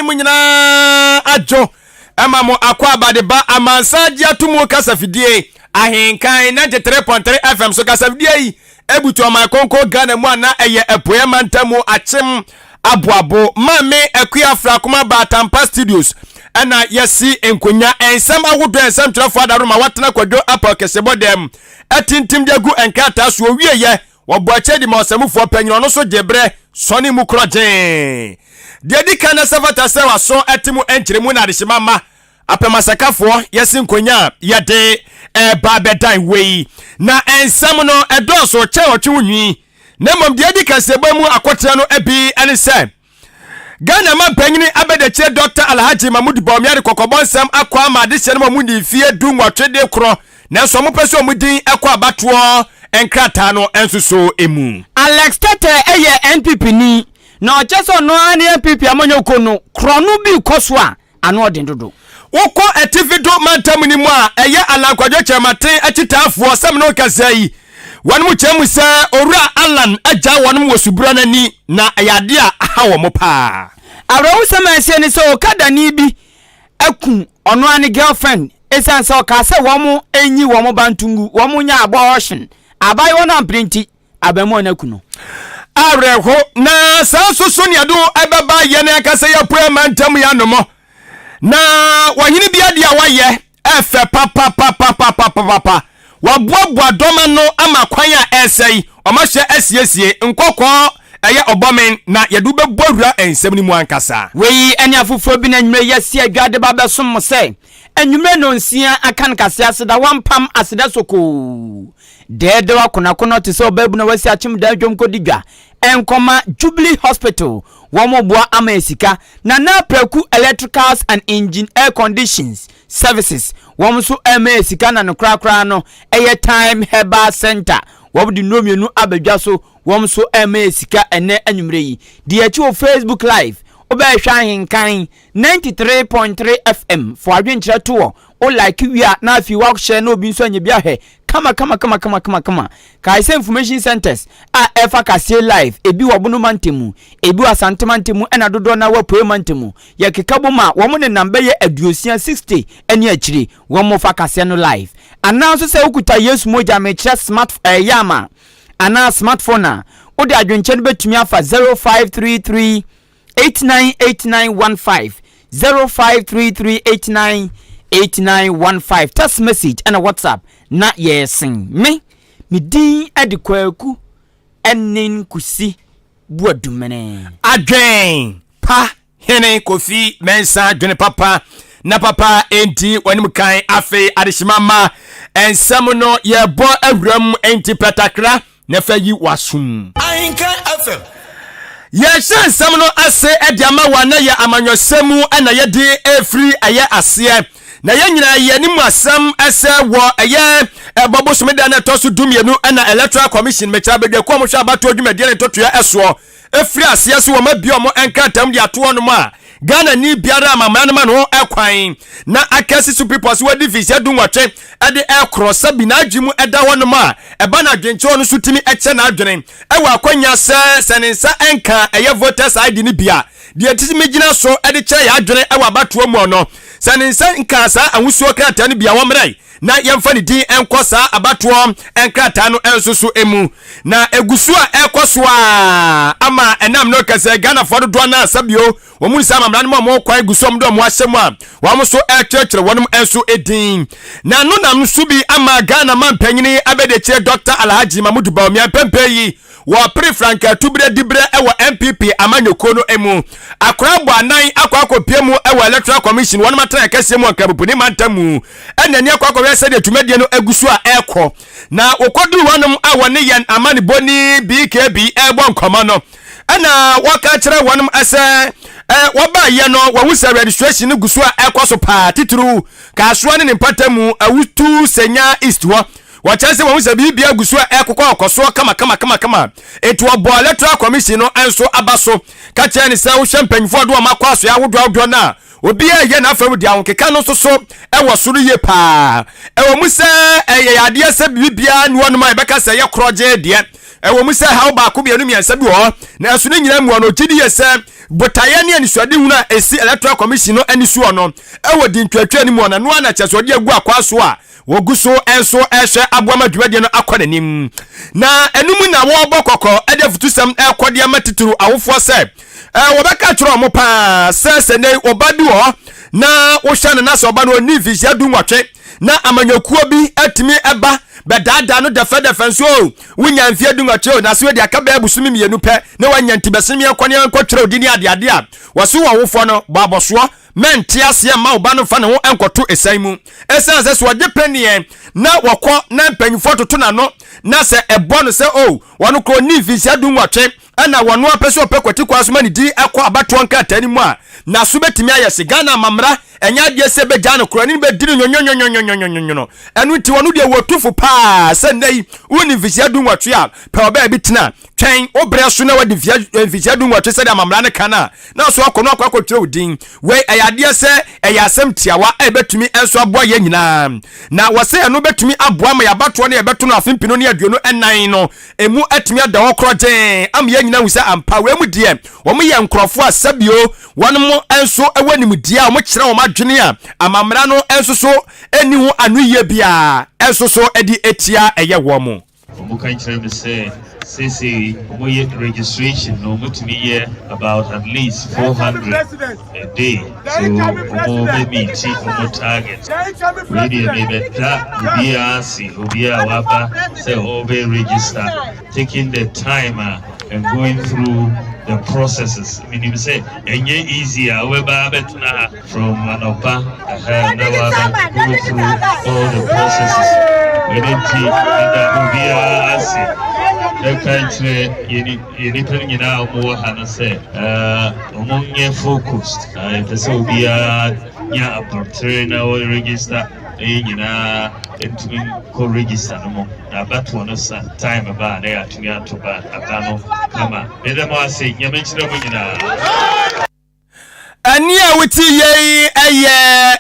mu nyinaa adwo ɛma mo akɔ abade ba amansan gye ato mu kasafidie Ahenkan 93.3 FM so. Kasafidie yi ebutu ɔman konko Ghana mu a na ɛyɛ apueɛ mantam mu Akyem Aboabo. Maame Akua Frakoma Baatampa Studios ɛna yɛsi nkonya. Nsɛm ahodoɔ, nsɛm twerɛfoɔ adaroma watena Kwadwo Apɔ kɛsebɔ dɛm ɛtintim de agu nkrataa so owieyɛ wɔbɔ akyɛ di ma ɔsɛmufoɔ panyin ɔno nso gye berɛ sɔne mu korɔgyee. Deɛ di kan na sɛ fata sɛ waso ɛte mu nkyerɛmu na adehyema ma apɛmasakafoɔ yɛsi nkonya a yɛde ɛba bɛdan wei na nsɛm no ɛdɔɔso kyɛn ɔtwe wo nwi, na mmom deɛ di kaseɛbɔ mu akɔtena no bi ɛne sɛ Ghana ma mpanyini abɛdakyire Dr Alhaji Mahmud Bawumia de kɔkɔbɔ nsɛm akɔ ama adehyɛ no ma mu ne mfie 18 de korɔ, nanso ɔmo pɛ sɛ ɔmo din ɛkɔ abatoɔ nkrataa no nso so emu. Alex Tete ɛyɛ NPP ni na ɔkyɛ sɛ ɔno ara ne NPP amanyɔkuo no korɔno bi kɔ so a ano ɔden dodo. Wokɔ Atifi Do mantam no mu a, ɛyɛ Alan Kwadwo Kyerɛmaten akyitaafoɔ sɛm no kasa yi, wɔn mu kyerɛ mu sɛ Owura Alan agya wɔn wɔ subura no ani na ɛyɛ adeɛ a aha wɔn paa. Awerɛhosɛm a ɛsiɛ ne sɛ ɔkadani bi aku ɔno ara ne girlfriend ɛsiane sɛ ɔkaa sɛ wɔn nyi wɔn ba ntungu wɔn nya abortion. Abaayewa no ampere nti abaamua no aku no. Awerɛho na saa nso so nea do ɛbɛba yɛn ankasa yɛapue mantam yɛ anomɔ na wɔhene bi adeɛ a wayɛ ɛfɛ papapapapapapa, waboaboa dɔm ano ama kwan a ɛsɛe ɔmahyɛ asiesie nkɔkɔɔ ɛyɛ ɔbɔmen na yɛde wobɛbɔ wura nsɛm no mu ankasa. Wei ne afoforɔ bi na anwummerɛ yɛasi adwa de ba bɛsom mo sɛ anwummerɛ 6:00 aka no kase aseda wampam aseda sokoo dɛɛdɛw akonakono te sɛ ɔbaabu na wasi akyem dan dwom kɔdi dwa ɛnkɔma Jubilee Hospital. Wɔn boa ama yɛ sika. Nana Praku Electricals and Engine Air Conditions Services, wɔn nso ɛma yɛ sika. Na no korakora no ɛyɛ Time Herbal Center, wɔn de nnuro mmienu abadwa so, wɔn nso ɛma yɛ sika. Ɛnɛ anwummerɛ yi deɛ akyi wɔ Facebook Live, wobɛhwɛ Ahenkan 93.3 FM fo adwenkyerɛ to wɔ wo like wie a, na afei wahyɛ na obi nso anya bi ahwɛ kama kama kama kama kama kama. Kae sɛ information centers a ɛfa kaseɛ live ebi wɔ Bono mantam mu, ebi wɔ Asante mantam mu, ɛna dodoɔ na wɔ Apuei mantam mu. Yɛkeka bom a, wɔn nenam bɛyɛ 60, 60 ɛne akyire wɔn fa kaseɛ no live. Anaa nso sɛ wokuta Yesu mogya, mekyerɛ smart ɛyɛ ama anaa smartphone a wode adwenkyɛ no bɛtumi afa 0533 898915, 0533 898915, text message ɛna WhatsApp na yɛsen. Me din ɛde Kwaku ɛne Nkusi Buadumene. Adwen pa hene Kofi Mɛnsa dwene papa na papa enti wɔnim kan. Afei adehyema ma nsɛm no yɛbɔ awuram enti pɛtakra na fa yi wasom. Ahenkan FM. Yɛhyɛ nsɛm no ase de ama wa na yɛ amanyɔsɛm mu ɛna yɛde efiri ɛyɛ aseɛ na yɛn nyinaa yɛ anim asɛm ɛsɛ wɔ ɛyɛ ɛbɔ bosome da na ɛtɔ so 12 ɛna Electoral Commission, mɛkyerɛ abadwakuo a wɔhwɛ abatoɔ dwumadie ne ntotoeɛ ɛsoɔ, efiri aseɛ so wɔn abie wɔn nkrataa mu de ato hɔnom a Ghana ni biara amammerɛ no ma no ɛkwan na akɛse so people so wɔdi mfinhyia 18 ɛde ɛkorɔ sɛbi n'adwe mu ɛda hɔnom a ɛba n'adwenkyerɛ no so tumi ɛkyɛ n'adwene ɛwɔ akɔnya sɛ ne nsa ɛnka ɛyɛ voters ID no bi a deɛ tumi gyina so ɛde kyerɛ yɛ adwene ɛwɔ abatoɔ mu no, sɛ ne nsa nka saa ahosuo krataa no bi a, wɔmmerɛ na yɛmfa ne din nkɔ saa abatoɔ nkrataa no nso so mu. Na egu so a ɛkɔ so a ama ɛnam no kɛsɛ Ghanafoɔ dodoɔ no asabio wɔn mu nsa amamra no mu a wɔn kwan gu so wɔn de wɔn ahyɛ mu a wɔn nso ɛretwerɛtwerɛ wɔn nso din na no nam so bi ama Ghana man panyini abɛdekyerɛ Dr Alhaji Mahmudu Bawumia mpɛmpɛ yi wɔpere frankaa tuberɛ diberɛ ɛwɔ NPP amanyɔkuo no mu akora bɔ anan akɔ akɔpie mu ɛwɔ Electoral Commission wɔn atena kɛseɛ mu ɔnkrabupuni mantam mu ɛna ani akɔ akɔhwɛ sɛdeɛ dwumadie no agu so a ɛrekɔ. Na wɔkɔduru hɔnom a wɔne yɛn amanebɔni BKB ɛrebɔ nkɔmmɔ no, ɛna wɔka kyerɛ wɔnom sɛ wɔbaayɛ no wɔhu sɛ registration no gu so a ɛkɔ so paa, titiriw Kaasoa ne ne mpata mu Awutu Senya East hɔ. Wɔkyerɛ sɛ wɔhu sɛ biribi agu so a ɛkokɔ ɔkɔsoɔ kama kama kama kama. Enti wɔbɔ Electoral Commission no nso aba so ka kyerɛ ne sɛ wohwɛ mpanyinfoɔ de wɔn akɔ asoɛ ahodoɔ ahodoɔ no a obiara yɛ n'afɛm de ahokeka no nso so ɛwɔ soro yie paa. Ɛwɔ mu sɛ ɛyɛ adeɛ sɛ biribiara ni wɔnom a yɛbɛka sɛ ɛyɛ korɔgye deɛ. Ɛwɔ mu sɛ haw baako, mmienu, mmiɛnsa bi wɔ hɔ, nanso ne nyinaa mu no, ɔgye di yie sɛ botaeɛ ne anisoadehunu a ɛsi Electoral Commission no ani soɔ no wɔ di ntwatwa no mu ɔno ara na kyerɛ sɛ ɔde agu akwaa so a wɔgu so nso rehwɛ aboa ma dwumadie no akɔ n'anim. Na ɛno mu na wɔrebɔ kɔkɔ de afutusɛm rekɔ de ama titiriw awofoɔ sɛ wɔbɛka kyerɛ wɔn paa sɛ sɛ nnɛ ɔba bi wɔ hɔ na wohwɛ no na sɛ ɔba no ɔnni mfinhyia 18 na amanyɔkuo bi atumi ba bɛdaadaa no dɛfɛdɛfɛ nso o wonya mfeɛ 18 o na sɛ wɔde aka bɛyɛ bosome 2 pɛ na wanya nti bɛsene meɛnkɔ ne yɛnkɔtwerɛ odi ne adeade a wɔse wɔ awofoɔ no bɔ abɔsoɔ. Mɛnte aseɛ mma wo ba no mfa ne ho nkɔto esiane mu. Ɛsiane sɛ sɛ ɔgye paneɛ na wɔkɔ na mpanyinfoɔ toto n'ano na sɛ ɛbɔ no sɛ o wɔn korɔ ɔnni mfinhyia 18 ɛna wɔn apɛ sɛ ɔpɛ kwati kwan so ma ne din ɛkɔ abatoɔ nkrataa no mu a, n'aso bɛtumi ayɛ se. Ghana amammara ɛnyɛ adeɛ sɛ ɛbɛgyaa no korɔ ɛne no bɛdi no nyonyonyonyonyonyono. Ɛno nti wɔn deɛ wɔtu fo paa sɛ nnɛ yi wonni mfinhyia 18 a, pɛ ɔbaa bi tena, twɛn wo berɛ so na wadi mfinhyia 18 sɛdeɛ amammara no ka no a, na so akɔ no akɔ akɔtwerɛ wo din. Wei ɛyɛ adeɛ sɛ ɛyɛ asɛm tiawa a ɛbɛtumi nso aboa yɛn nyinaa. Na wɔsɛ ɛno bɛtumi aboa ma yɛabatoɔ no yɛbɛto no afe 2024 no ɛmu atumi ada hɔ korɔgyee ama yɛn nyinaa hu sɛ ampa wei mu deɛ wɔn yɛ nkurɔfoɔ a sɛbio wɔn mo nso wɔ nimdeɛ a wɔkyerɛ wɔn adwene a amammara no nso so ɛnni ho anoyie biara nso so de atia ɛyɛ wɔn mo. Wɔka kyerɛ me sɛ seesei wɔyɛ registration no wɔtumi yɛ about at least 400 a day, so wɔn bɛ meet wɔn target. Wei deɛ mebɛda obiara ase, obiara a waba sɛ ɔbɛ register, taking the time a and going through the processes. Menim sɛ ɛnyɛ easy a wobɛba abɛtena ha from anɔpa ɛhɛ na waba go through all the processes. Ɛno nti meda obiara ase. Ɛka nkyerɛ yɛn nipa no nyinaa a wɔwɔ ha no sɛ wɔn nyɛ focused. Yɛpɛ sɛ obiara nya abotire na wɔ register na yɛn nyinaa ntumi kɔ register no mu na abatoɔ no sa time ba a na yɛatumi ato ba aba no kama. Meda mo ase, Nyame nhyira mo nyinaa. Ɛnne a wote yei yɛ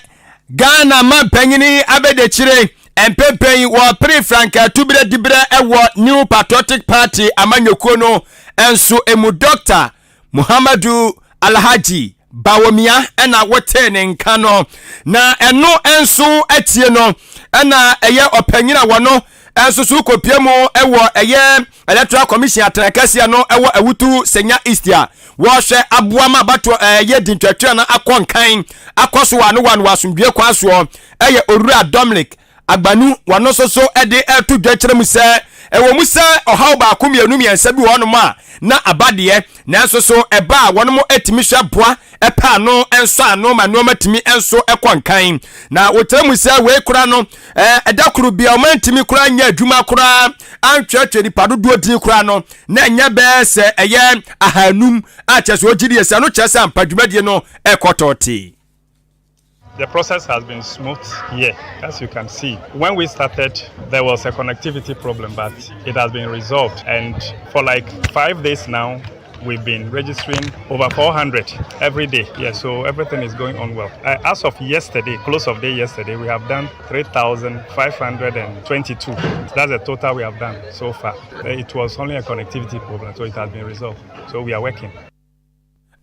Ghana mampanyini abɛdakyire mpempɛn yi wɔpere frankaa tuberɛ diberɛ wɔ New Patriotic Party amanyɔkuo no nso mu. Dr. Muhammadu Alhaji Bawumia ɛna wotee ne nka no, na ɛno nso atie no ɛna ɛyɛ ɔpanyin a wɔno nso so kɔpie mu wɔ ɛyɛ Electoral Commission atena kɛseɛ no wɔ Awutu Senya East a wɔrehwɛ aboa ma abatoɔ ɛyɛ di ntwatwa no akɔ nkan akɔ so wɔ ano wɔ ano wɔ asomdwie kwan soɔ ɛyɛ Owura Dominic Agbanu. Wɔno nso so de ɛto dwa kyerɛ mu sɛ ɛwɔ mu sɛ ɔhaw baako mmienu mmiɛnsa bi wɔ hɔnom a na aba deɛ, nanso so ɛba a wɔnom atumi hwɛ boa ɛpɛ ano nsɔ ano ma nneɛma tumi nso kɔ nkan. Na wɔkyerɛ mu sɛ wei koraa no, ɛda koro bia wɔn antumi koraa nyɛ adwuma koraa antwerɛtwerɛ nipa dodoɔ din koraa no na ɛnyɛ bɛɛ sɛ ɛyɛ 500 a kyerɛ sɛ wɔgye die sɛ ɛno kyerɛ sɛ ampa dwumadie no ɛkɔ tɔɔtee. The process has been smooth here, as you can see. When we started, there was a connectivity problem, but it has been resolved. And for like 5 days now, we've been registering over 400 every day. Yeah, so everything is going on well. As of yesterday, close of day yesterday, we have done 3,522. That's the total we have done so far. It was only a connectivity problem, so it has been resolved. So we are working.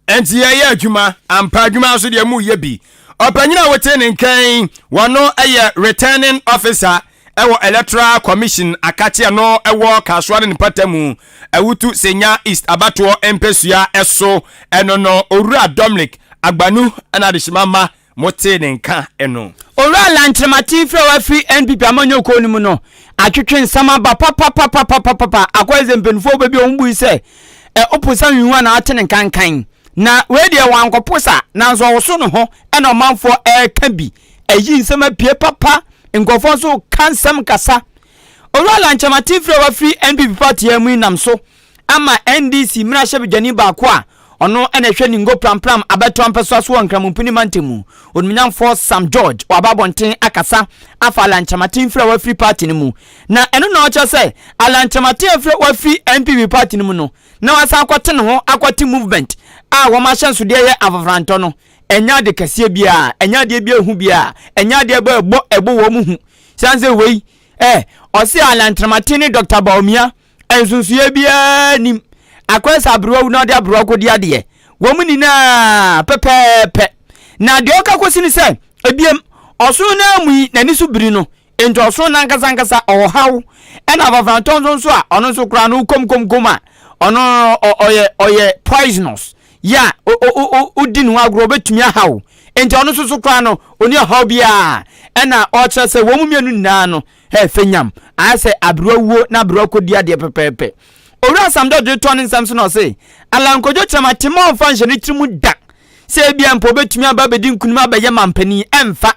Ɛnti yɛyɛ adwuma ampa, adwuma nso deɛ mu yɛ bi. Ɔpanyin a wote ne nkan wɔno yɛ returning officer ɛwɔ Electoral Commission akakyeɛ no ɛwɔ Kasoa ne ne mpata mu Awutu Senya East abatoɔ mpɛsua ɛso ɛno no, Owura Dominic Agbanu, ɛna adehyema ma mote ne nka ɛno. Owura Alan Kyerematen firi a wafiri NPP amanyɔkuo no mu no atwetwe nsɛm aba papapapapapa akɔyɛ sɛ mpanimfoɔ baabi a wɔn bui sɛ ɛ ɔposa nwiwa na ate ne nkankan na wei deɛ wankɔposa nanso ɔwoso ne ho ɛna ɔmanfoɔ ɛreka bi ɛyi nsɛm apue papa, nkurɔfoɔ nso ka nsɛm kasa. Owura Alan Kyerematen firi a wafiri NPP party mu yi nam so ama NDC mmarahyɛbadwani baako a ɔno ɛna ɛhwɛ Ningo Prampram abɛto ampɛsoa so wɔ Nkramompini mantam, Onimnyamfoɔ Sam George, waba abɔnten akasa afa Alan Kyerematen firi a wafiri party no mu. Na ɛno na ɔkyerɛ sɛ Alan Kyerematen afiri wafiri NPP party no mu no na wasan akɔte ne ho akɔte movement a wɔn ahyɛnsodeɛ yɛ afafrantɔ no, ɛnyɛ ade kɛseɛ biara, ɛnyɛ adeɛ bi ehu biara, ɛnyɛ adeɛ bɛ ɛbɔ ɛbɔ wɔn mu hu. Sian sɛ wei ɛ ɔsi Alan Kyerematen ne Dr Bawumia. Nsonsoeɛ biara nnim. Akɔyɛ sɛ aberewa wu na ɔde aberewa kɔdi adeɛ. Wɔn nyinaa pɛpɛɛpɛ. Na deɛ ɔka kɔsi ne sɛ, ebiem, ɔsono no ara mu yi, n'ani so biri no. Enti ɔsono no ankasa ankasa ɔwɔ haw. Ɛna afafrantɔ nso nso a, ɔno nso koraa no wokom kom kom a, ɔno ɔyɛ ɔyɛ poisonous. Yɛ a, wodi ne ho agorɔ, ɔbɛtumi ahaw. Enti ɔno nso so koraa no, ɔni ɔhaw biara. Ɛna ɔkyerɛ sɛ wɔn mmienu nyinaa no, Hɛ, fanyam, ayɛ sɛ aberewa wuo na aberewa kɔdi adeɛ pɛpɛɛpɛ. Owura Sam George retoa ne nsɛm so na ɔse, Allan Kojo Kyerematen mma ɔmfa nhyɛ ne tiri mu da sɛ ebia mpo ɔbɛtumi aba abɛdi nkunim abɛyɛ mampanin. Ɛmfa.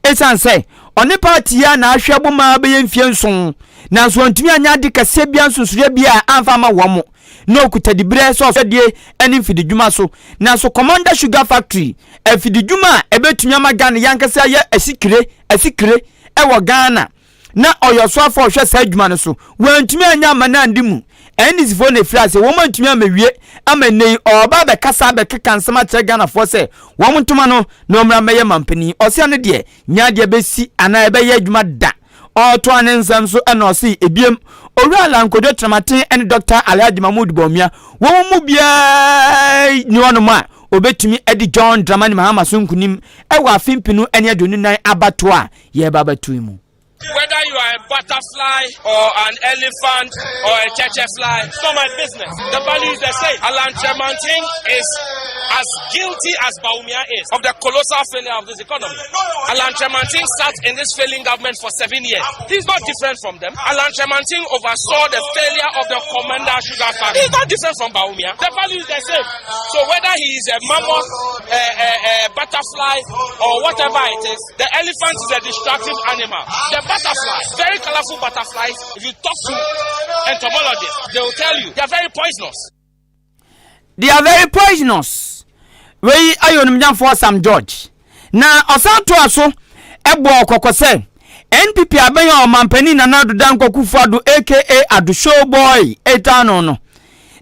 Ɛsiane sɛ ɔne party yi ara na ahwe abom ara bɛyɛ mfie nson, nanso wantumi anyɛ ade kɛseɛ biara nsonsonoeɛ biara amfa amma wɔn. Na ɔkuta diberɛ sɛ ɔsɔdie ne mfididwuma so. Nanso Komenda Sugar Factory, afididwuma a ɛbɛtumi ama Ghana yi ankasa ayɛ asikire, asikire, wɔ Ghana na ɔyɛ ɔsoafo a ɔhwɛ saa adwuma no so. Wantumi anyɛ amma no ande mu. NDC foɔ na ɛfiri aseɛ, wɔn antumi ammɛwie ama nnɛ yi ɔreba abɛkasa abɛkeka nsɛm akyerɛ Ghanafoɔ sɛ wɔn ntoma no na ɔmmra mmɛyɛ mampanin. Ɔse ɛno deɛ nyɛ adeɛ bɛsi anaa ɛbɛyɛ adwuma da. Ɔretoa ne nsɛm so ɛna ɔse ebiem, Owura Allan Kojo Kyerematen ne Dɔkta Alhaji Mahmood Bawumia, wɔn mu biara nni hɔnom a ɔbɛtumi adi John Dramani Mahama so nkunim wɔ afe mpenu ne 24 abatoɔ a yɛreba abɛto yi mu. Whether you are a butterfly or an elephant or a cheche fly, it's not my business. The value is the same. Alan Kyerematen is as guilty as Bawumia is of the colossal failure of this economy. Alan Kyerematen sat in this failing government for seven years. He's not different from them. Alan Kyerematen oversaw the failure of the Komenda Sugar Factory. He's not different from Bawumia. The value is the same. So whether he is a mammoth, a, a, a butterfly, or whatever it is, the elephant is a destructive animal. The butterfly, very colorful butterflies, if you talk to entomologists, they will tell you they are very poisonous. They are very poisonous. Wei ayɛ onimnyamfoɔ Sam George. Na ɔsan toa so bɔɔ kɔkɔ sɛ NPP abɛn a ɔmampanin Nana Addo Dankwa Akufo-Addo aka Addo Showboy taa no no,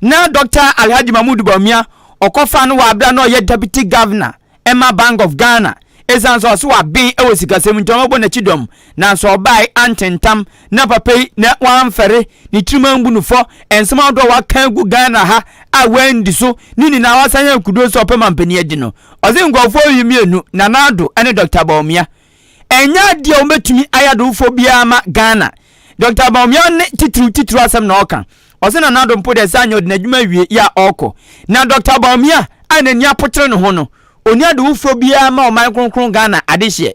na Dɔkta Alhaji Mahmood Bawumia ɔkɔfaa no wɔ abere a na ɔyɛ Deputy Governor ma Bank of Ghana. Esiane sɛ ɔse waben wɔ sikasɛm nti ɔmɛbɔ n'akyi dɔm. Nanso ɔbae antentam na papa yi na wamfɛre ne tirim ambu no fɔ. Nsɛm ahodoɔ a waka agu Ghana ha a wandi so ne nyinaa wasan yɛ nkuduo sɛ ɔpɛ mampanin adi no. Ɔse nkurɔfoɔ yi mmienu, Nana Addo ne Dɔkta Bawumia, ɛnyɛ adeɛ a wɔbɛtumi ayɛ adewofoɔ biara ma Ghana. Dɔkta Bawumia ne titiriw titiriw asɛm na ɔka. Ɔse Nana Addo mpo deɛ sɛ anyɛ ɔde n'adwuma awie yɛ a ɔrekɔ. Na Dɔkta Bawumia a n'ani apokyere ne ho no, ɔnni adewofoɔ biara ma ɔman kronkron Ghana adehyeɛ.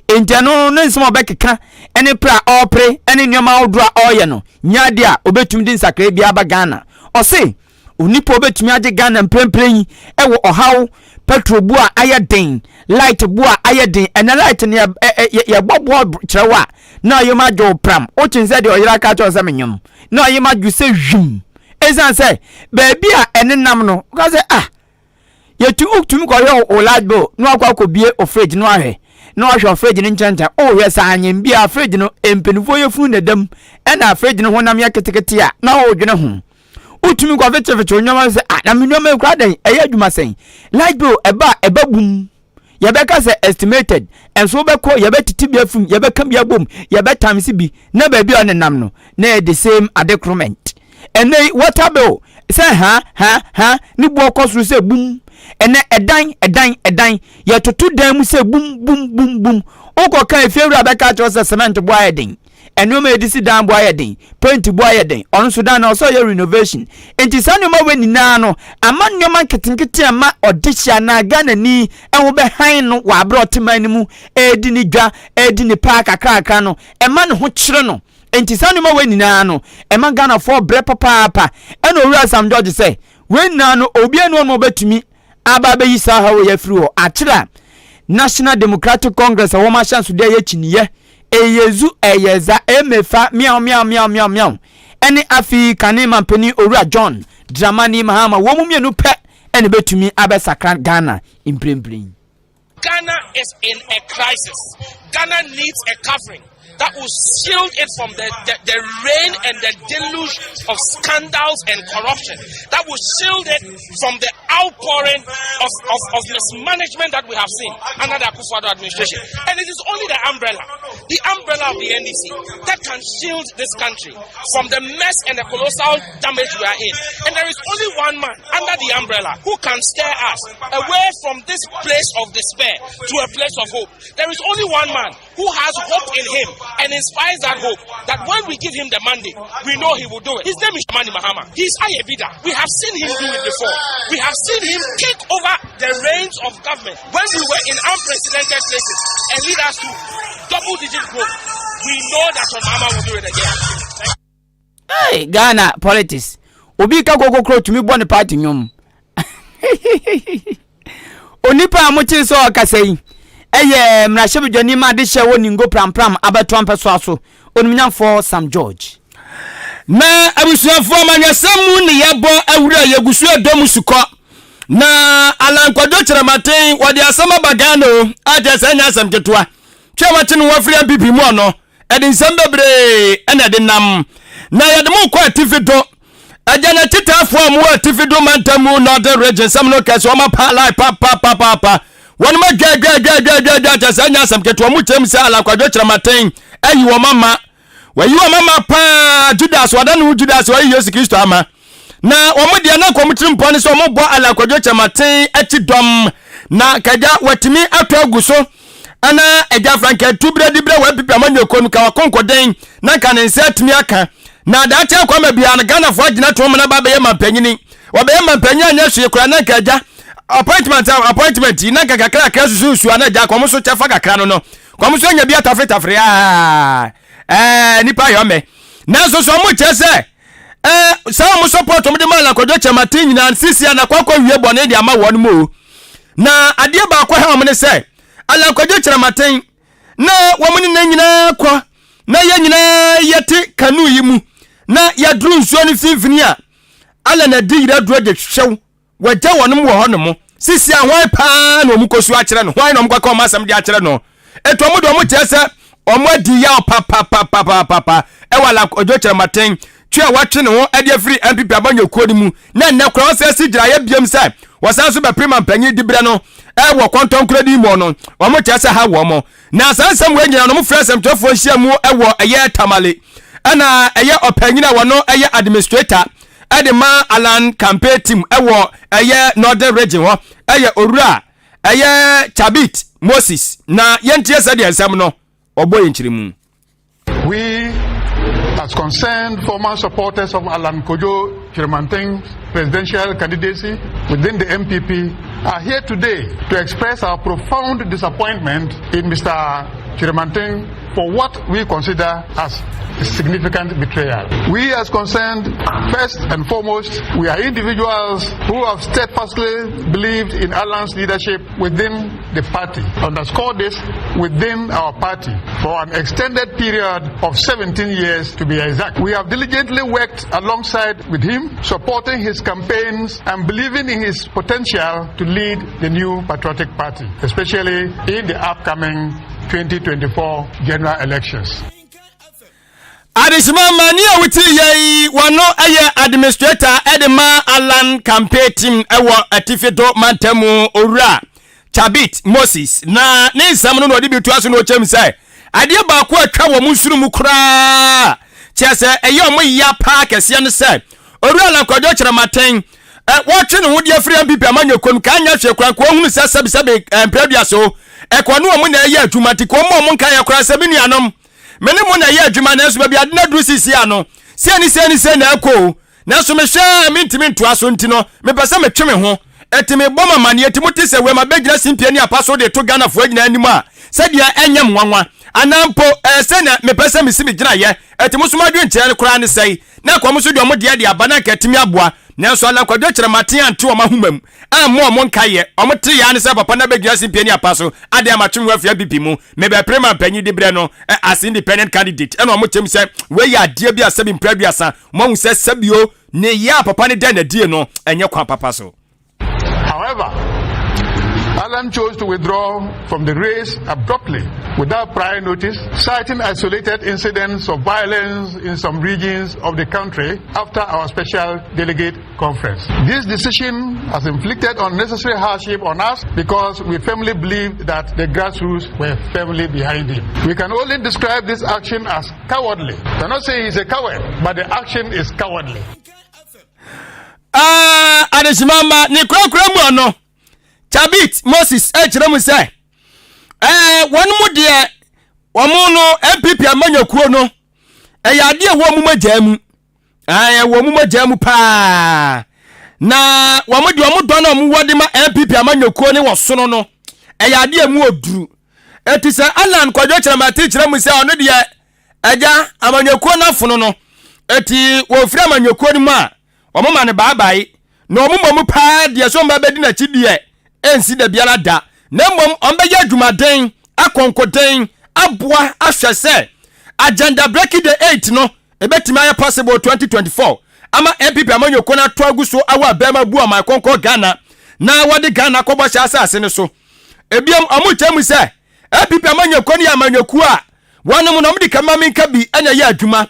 Enti ɛno ne nsɛm a ɔbɛkeka ne pere a ɔrepere ne nneɛma ahodoɔ a ɔreyɛ no nyɛ adeɛ a ɔbɛtumi de nsakraeɛ biara aba Ghana. Ɔse Onipa a obetumi agye Ghana mprempren yi wɔ ɔhaw, petrol bo a ayɛ den, light bo a ayɛ den. Ɛnɛ light no yɛbɔ boɔ kyerɛ wo a, na ɔyem adwo wo pram. Wokyen sɛ deɛ ɔyere aka akyerɛ wo sɛ menyom, na ɔyem adwo sɛ hwim. Ɛsiane sɛ baabi a ɛnenam no, woka sɛ ah, yɛtu wotumi kɔhwɛ wo light bill na wakɔ akɔbie o fridge no ahwɛ na wahwɛ fridge no nkyɛnkyɛn wohwɛ saa anyem bi a fridge no mpanimfoɔ yɛ funu na ɛdam ɛna fridge no honam yɛ ketekete a na wodwene ho. Wotumi kɔ fekyefekye wo nneɛma sɛ ah na me nneɛma yi koraa dɛn ɛyɛ adwuma sɛn light bill ɛba a ɛba bum yɛbɛka sɛ estimated ɛnso wobɛkɔ yɛbɛtete bi afim yɛbɛka bi abom yɛbɛ times bi na baabi a ɔnenam no na yɛ the same adecrement ɛnɛ yi water bill sɛ ha ha ha ne boɔ kɔ soro sɛ bum ɛnɛ ɛdan ɛdan ɛdan yɛtoto dan mu sɛ bum bum bum bum wokɔ ka efiewura bɛka akyerɛ sɛ cement boɔ ayɛ den Nneɛma a yɛde si dan bo ayɛ den, paint bo ayɛ den, ɔno nso dan no ɔsɛ ɔyɛ renovation. Nti saa nneɛma wei nyinaa no, ama nneɛma nketenkete a ɛma ɔdehye anaa Ghanani ho bɛhan no wɔ aberɛ a ɔte man no mu redi ne dwa, redi ne paa kakrakra no, ɛma ne ho kyere no. Nti saa nneɛma wei nyinaa no, ɛma Ghanafoɔ brɛ papaapa. Ɛna Owura Sam George sɛ, wei nyinaa no, obiara nni hɔ nom a ɔbɛtumi aba abɛyi saa haw yi afiri hɔ. Akyerɛ a National Democratic Congress a wɔn ahyɛnsodeɛ yɛ kyiniiɛ, Eyezu Eyeza Emefa Miaw Miaw Miaw Miaw Miaw ɛne afei kane mampanin Owura John Dramani Mahama wɔn mu mmienu pɛ ɛna ɛbɛtumi abɛsakra Ghana mprempren. Ghana is in a crisis. Ghana needs a covering that will shield it from the, the, the rain and the deluge of scandals and corruption, that will shield it from the outpouring of, of, of mismanagement that we have seen under the Akufo-Addo administration. And it is only the umbrella. the umbrella of the NDC that can shield this country from the mess and the colossal damage we are in. And there is only one man under the umbrella who can steer us away from this place of despair to a place of hope. There is only one man who has hope in him and inspires that hope that when we give him the mandate, we know he will do it. His name is Mani Mahama. He's Ayebida. We have seen him do it before. We have seen him take over the reins of government when we were in unprecedented places and lead us to double digit growth. We know that John Mahama will do it again. Hey, Ghana politics. Obi ka kokokro tumi bɔ ne party nnwom. Onipa a mokyere sɛ ɔkasa yi ɛyɛ mmarahyɛbadwani ma adehyɛ wɔ Ningo Prampram abɛtoa mpɛsoa so, Onimnyamfoɔ Sam George. Na abusuafoɔ amanyɔsɛm mu ne yɛbɔ awura yɛgu so ɛdɔ mu sukɔ na Alan Kwadwo Kyerematen wɔde asɛm aba Ghana o akyɛ sɛ ɛnyɛ asɛm ketewa twe a wɔakye no wɔfiri NPP mu ɔno ɛde nsɛm bebree ɛna ɛde nam na yɛde mo kɔ atifi do agya na kyitaafoɔ a mowɔ atifi do mantam mu Northern Region sɛm no kɛse wɔn apa lai papapapapa wɔn ma dwadwadwadwadwadwa kyɛ sɛ ɛnyɛ asɛm ketewa mu kyɛm sɛ Alan Kwadwo Kyerematen ayi wɔn ama wɔyi wɔn ama paa Judas wɔda ne ho Judas wɔyi Yesu Kristo ama na wɔn deɛ na nkɔm tirim pɔ ne sɛ wɔn bɔ Alan Kwadwo Kyerematen akyi dɔm na kagya wɔatumi atɔ agu so ana agya franka tu berɛ di berɛ wɔapipi amanyɔkuo no ka wakɔnkɔden na nka ne nsa atumi aka na daakye akɔ ama biara no Ghanafoɔ agyina to wɔn na ba bɛyɛ mampanyini wɔbɛyɛ mampanyini anyɛ hwee koraa na nka agya appointment appointment yi na nka kakra kakra susuusu ana agya kɔm so kyɛfa kakra no no kɔm so anya bi atafretafre aa ɛɛ nipa yɛ ɔmɛ nanso so ɔmo kyerɛ sɛ ɛɛ saa ɔmo support ɔmo de ma alakɔdwo kyɛmate nyinaa sisi anakɔ akɔ wie bɔne de ama wɔn mu o na adeɛ baako ha ɔmo ne sɛ alankwadwo kyerɛmaten na wɔn ne ne nyinaa kɔ na yɛn nyinaa yɛte kanu yi mu na yɛduru nsuo no mfimfini a ala na di yira duro de hwɛw wɔgya wɔn wɔ hɔ nom sisi a hwan paa na wɔn kɔ so akyerɛ no hwan na wɔn kɔka wɔn asɛm de akyerɛ no etu wɔn de wɔn kyerɛ sɛ wɔn adi yaw papapapapapa ɛwɔ alankwadwo kyerɛmaten twe a watwe ne ho de afiri NPP abanyɔkuo no mu na nnɛ koraa wɔsan si gyinaeɛ biom sɛ wɔsan so bɛpere ma mpanyin diberɛ no ɛwɔ kɔntɔnkorɔ din mu no wɔn kyerɛ sɛ ha wɔn na saa nsɛm wei nyinaa no wɔn frɛ nsɛmtwerɛfoɔ nhyia mu ɛwɔ ɛyɛ Tamale ɛna ɛyɛ ɔpanyin a wɔno ɛyɛ administrator ɛde ma Alan campaign team ɛwɔ ɛyɛ Northern Region hɔ ɛyɛ owura ɛyɛ Chabit Moses na yɛntie sɛdeɛ nsɛm no ɔbɔ yɛn kyerɛ mu. We, as concerned former supporters of Alan Kojo Kyerematen's presidential candidacy within the MPP, are here today to express our profound disappointment in Mr. Kyerematen for what we consider as a significant betrayal. We as concerned, first and foremost, we are individuals who have steadfastly believed in Alan's leadership within the party. Underscore this, within our party for an extended period of 17 years to be exact. We have diligently worked alongside with him, supporting his campaigns and believing in his potential to lead the new Patriotic Party, especially in the upcoming 2024 general elections. Adehyema ma ne a wotie yɛ yi wɔno yɛ administrator ɛde ma Alan campaign team ɛwɔ atifi do mantam mu owura Chabit Moses na ne nsɛm no na ɔde bi to aso na ɔkyɛm sɛ adeɛ baako a atwa wɔ mo nsoro mu koraa kyerɛ sɛ ɛyɛ ɔmo ya paa kɛseɛ no sɛ owura Alan Kwadwo Kyerɛmaten wɔtwe ne ho deɛ firi NPP amanyɔkuo no ka nyɛ hwee koraa nka wɔhunu sɛ sɛbisɛbi mprɛdua so ɛkɔ ne ɔmo na ɛyɛ adwuma nti ka ɔmo ɔmo nka yɛ koraa sɛ me nuanom me ne mo na ɛyɛ adwuma nanso baabi ade no aduru sisi ano sei ne sei ne sei na ɛkɔ o nanso mehwɛ mentumi ntoa so nti no mepɛ sɛ metwe me ho ɛti mebɔ ma amaneɛ ti mo te sɛ wei ma bɛgyina simpie ne apa so de to Ghanafoɔ nyinaa anim a sɛdeɛ ɛnyɛ nwanwa anaa mpo ɛɛ sɛ na mepɛ sɛ mesi me gyinaeɛ ɛti mo so mo adwenkyerɛ no koraa ne sɛe na kɔ mo so deɛ ɔmo deɛ de aba na nka atumi aboa nanso Alankwadwo Kyerɛmaten ante ɔmo ahoma mu ammɔ ɔmo nkayɛ ɔmo te yaa ne sɛ papa na bɛgyina simpie ne apa so ade amatwe ho afia bibi mu mebɛpere ma mpanyin di berɛ no as independent candidate ɛna ɔmo kyɛm sɛ wei yɛ adeɛ bi a sɛbi mpɛ aduasa mo ahu sɛ sɛbio ne yɛ a papa ne dɛn nadie no ɛnyɛ kwan papa so. However, Alan chose to withdraw from the race abruptly without prior notice, citing isolated incidents of violence in some regions of the country after our special delegate conference. This decision has inflicted unnecessary hardship on us because we firmly believe that the grassroots were firmly behind him. We can only describe this action as cowardly. Cannot say he's a coward, but the action is cowardly. Ah, adehyema ma ne kurakura mu ɔno Chabit Moses ɛkyerɛ mu sɛ ɛɛ wɔn mu deɛ wɔn no NPP amanyɔkuo no ɛyɛ adeɛ ɛwɔ wɔn mogyaa mu ɛɛ ɛwɔ wɔn mogyaa mu paa na wɔn deɛ wɔn dɔ na wɔn wɔ de ma NPP amanyɔkuo ne wɔ sono no ɛyɛ adeɛ mu oduru eti sɛ Alan Kwadwo Kyerɛmate kyerɛ mu sɛ ɔno deɛ Agya, amanyɔkuo no afono no, eti wɔfiri amanyɔkuo no mu a, wɔma no baabae, na wɔn mmom paa deɛ sɛ wɔn bɛdi n'akyi deɛ, ɛnsi da biara da, na mmom wɔbɛyɛ adwumaden, akɔnkoden, aboa ahwɛ sɛ Agenda Breaking the Eight no ɛbɛtumi ayɛ possible 2024 ama NPP amanyɔkuo no ato agu so awɔ abɛɛma abu ɔman kɔnkɔn Ghana na wɔde Ghana akɔ bɔhyɛ asase no so. Ebiom, wɔkyerɛ mu sɛ NPP amanyɔkuo no yɛ amanyɔkuo a Wɔnom na wɔde kama menka bi na ɛyɛ adwuma.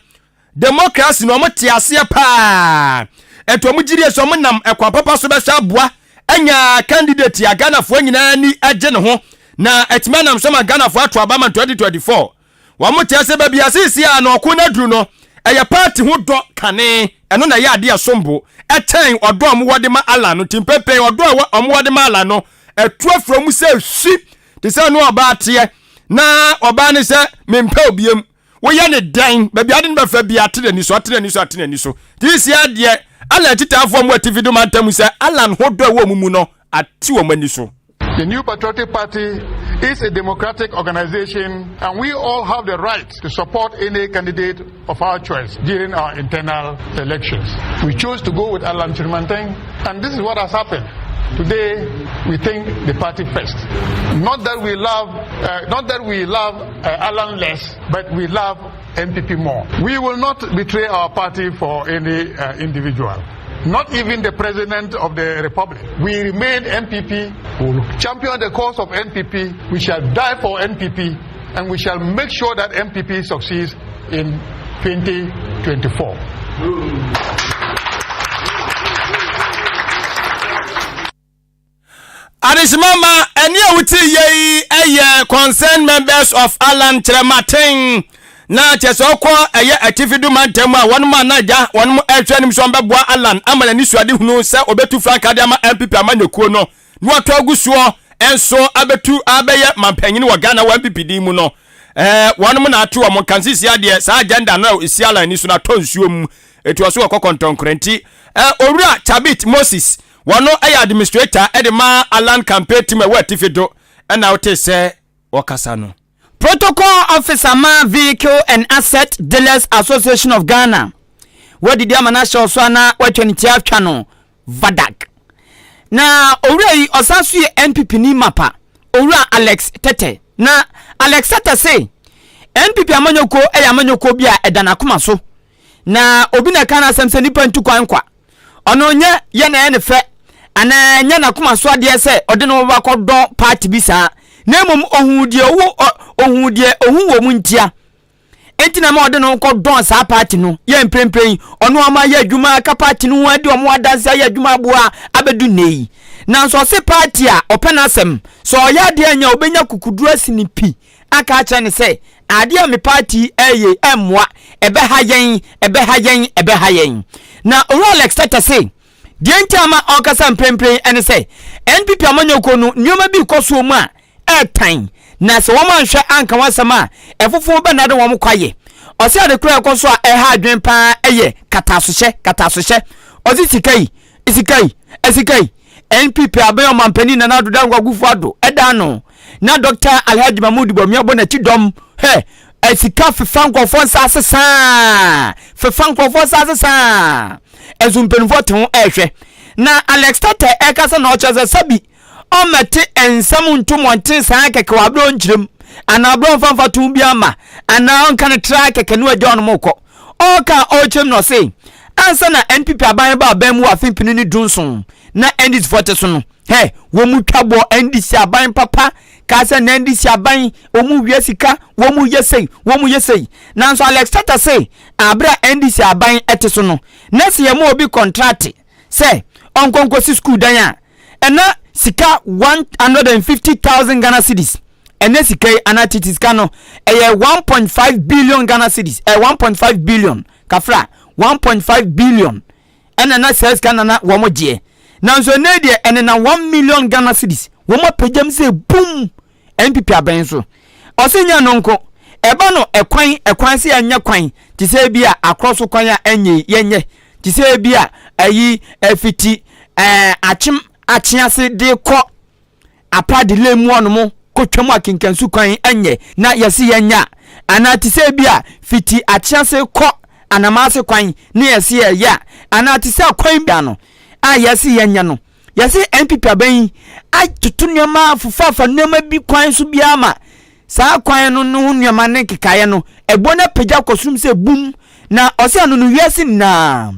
Democracy no wɔn te aseɛ paa. Ɛnti wɔn gyidie sɛ wɔn nam ɛkwan papa so bɛhwɛ aboa anya candidate a Ghanafoɔ nyinaa ani gye ne ho na atumi anam so ma Ghanafoɔ ato aba ma 2024. Wɔn kyerɛ sɛ baabi a seesei a na ɔko no aduru no ɛyɛ party ho dɔ kane ɛno na ɛyɛ adeɛ ɛsom bo ɛkyɛn ɔdɔ a wɔwɔ de ma Allah no nti mpɛmpɛn ɔdɔ a wɔwɔ de ma Allah no ɛtu afiri wɔn sɛ hwi te sɛ no ɔbaa teɛ na ɔbaa ne sɛ mempɛ obiem woyɛ ne dɛn baabi ade no bɛfa bi ate n'ani so ate n'ani so ate n'ani so nti si adeɛ Alan akyitaafoɔ mu atifi do mantam sɛ Alan ho dɔ ɛwɔ mu mu no ate wɔn ani so. The New Patriotic Party is a democratic organization and we all have the right to support any candidate of our choice during our internal elections. We chose to go with Alan Kyeremanteng and this is what has happened. Today, we think the party first. Not that we love, uh, not that we love uh, Alan less, but we love NPP more. We will not betray our party for any uh, individual. Not even the president of the republic. We remain NPP. We will champion the cause of NPP. We shall die for NPP, and we shall make sure that NPP succeeds in 2024. Adehyema ma ɛne a wote yɛ yi yɛ concerned members of Alan Kyerɛmaten na kyerɛ sɛ ɔkɔ ɛyɛ atifi do mantam a wɔn a na agya wɔn ɛhwɛ anim sɛ wɔbɛboa Alan ama n'ani suade hunu sɛ ɔbɛtu frankaa de ama NPP amanyɔkuo no na wato agu soɔ nso abɛtu abɛyɛ mampanyin wɔ Ghana wɔ NPP din mu no ɛɛ wɔn na ato wɔn nka nsisi adeɛ saa agenda no a esi Alan ani so no atɔ nsuo mu etu ɔso wɔkɔ kɔntɔnkorɛ nti ɛɛ owura Chabit Moses Wɔno yɛ administrator de ma Alan campaign team ɛwɔ atifi do ɛna wote sɛ wɔkasa no. Protocol Officer ma Vehicle and Asset Dealers Association of Ghana, Wadidi ama no ahyɛ ɔso anaa watwa ne ti atwa no, VADAG. Na owura yi ɔsan so yɛ NPP ni mapa, Owura Alex Tete. Na Alex Tete se NPP amanyɔkuo yɛ amanyɔkuo bi a ɛda n'akoma so. Na obi na ɛka n'asɛm sɛ nipa ntu kwan kwa. Ɔno nyɛ yɛ na ɛyɛ ne fɛ anaa ɛnyɛ n'akoma so adeɛ sɛ ɔde ne ho bɛkɔdɔ party bi saa na mmom ohuu deɛ ɔwɔ ohuu deɛ ohu wɔ mu ntia enti na ma ɔde ne ho kɔdɔn saa party no yɛ mprempren yi ɔno ama ayɛ adwuma aka party no ho adi ɔmo adanse ayɛ adwuma aboa abɛdu nnɛ yi nanso ɔse party a ɔpɛ n'asɛm sɛ ɔyɛ adeɛ anya ɔbɛnya kukuduro asi ne pi aka akyerɛ no sɛ, Adeɛ a me party yi reyɛ yi ɛmmoa, ɛbɛha yɛn, ɛbɛha yɛn, ɛbɛha yɛn. Na Owura Alex Tete se, deɛ nti a ama ɔrekasa mprempren ne sɛ, NPP amanyɔkuo no nneɛma bi rekɔ soɔ mu a ɛretan, na sɛ wɔn anhwɛ anka ho asɛm a, ɛfofo bɛnnade wɔn kwaeɛ. Ɔse ade korɔ a ɛkɔ so a ɛha adwene pa ara yɛ katasohyɛ, katasohyɛ. Ɔse sika yi, sika yi, sika yi, NPP abɛn ɔmampanin Nana Addo Dankwa Akufo-Addo da ano na Dɔkta Alhaji Mahmood Bawumia bɔ n'akyi dɔm hɛ sika fefa nkurɔfoɔ nsa ase saa fefa nkurɔfoɔ nsa ase saa ɛnso mpanimfoɔ te ho ɛrehwɛ na Alex Tete ɛkasa na ɔkyerɛ sɛ sɛbi ɔmmɛte nsɛm nto mmɔnten saa kɛkɛ wɔ aberɛ ɔnkyerɛm anaa aberɛ ɔmfa mfa to bi ama anaa ɔnka no tra kɛkɛ ne wagya ɔnom kɔ Ɔreka a ɔrekyerɛ mu na ɔse ansa na NPP aban ba aban mu wɔ afe mpenu ne dunson na NDC foɔ te so no. Hɛ, wɔn mu twa bɔ NDC aban papa, kaa sɛ na NDC aban, wɔn mu wia sika, wɔn mu yɛ sei, wɔn mu yɛ sei. Nanso Alex Tata se, abere a NDC aban te so no, na sɛ yɛma obi kɔntrate sɛ ɔnkɔ nkɔsi sukuu dan a, ɛna sika 150,000 Ghana cedis, ɛnɛ sika yi anaa tete sika no, ɛyɛ 1.5 billion Ghana cedis, ɛyɛ 1.5 billion, kafra, 1.5 billion. Ɛna na saa sika na na wɔn gyeɛ. Nanso ɛnɛ deɛ ɛnenam 1 million Ghana cedis. Wɔn apagyam sɛ bum NPP abɛn so. Ɔsɛ nyɛ no nko. Ɛba no ɛkwan ɛkwan sɛ yɛnyɛ kwan te sɛ bi a akorɔ so kwan a ɛnyɛ yɛnyɛ te sɛ bi a ayi afiti akyem akyease de kɔ Aprade mu ɔnom kɔtwam akenkansu kwan nyɛ na yɛse yɛnyɛ a, anaa te sɛ bi a fiti akyease kɔ anamaase kwan ne yɛse yɛyɛ a, anaa te sɛ kwan bi no a yɛse yɛnyɛ no, yɛse NPP aban yi atoto nneɛma afofafa nneɛma bi kwan so biara ma saa kwan no no ho nneɛma ne nkekaeɛ no ɛbɔ no apagya kɔ soro sɛ bum. Na ɔsɛ ano no wiase nyinaa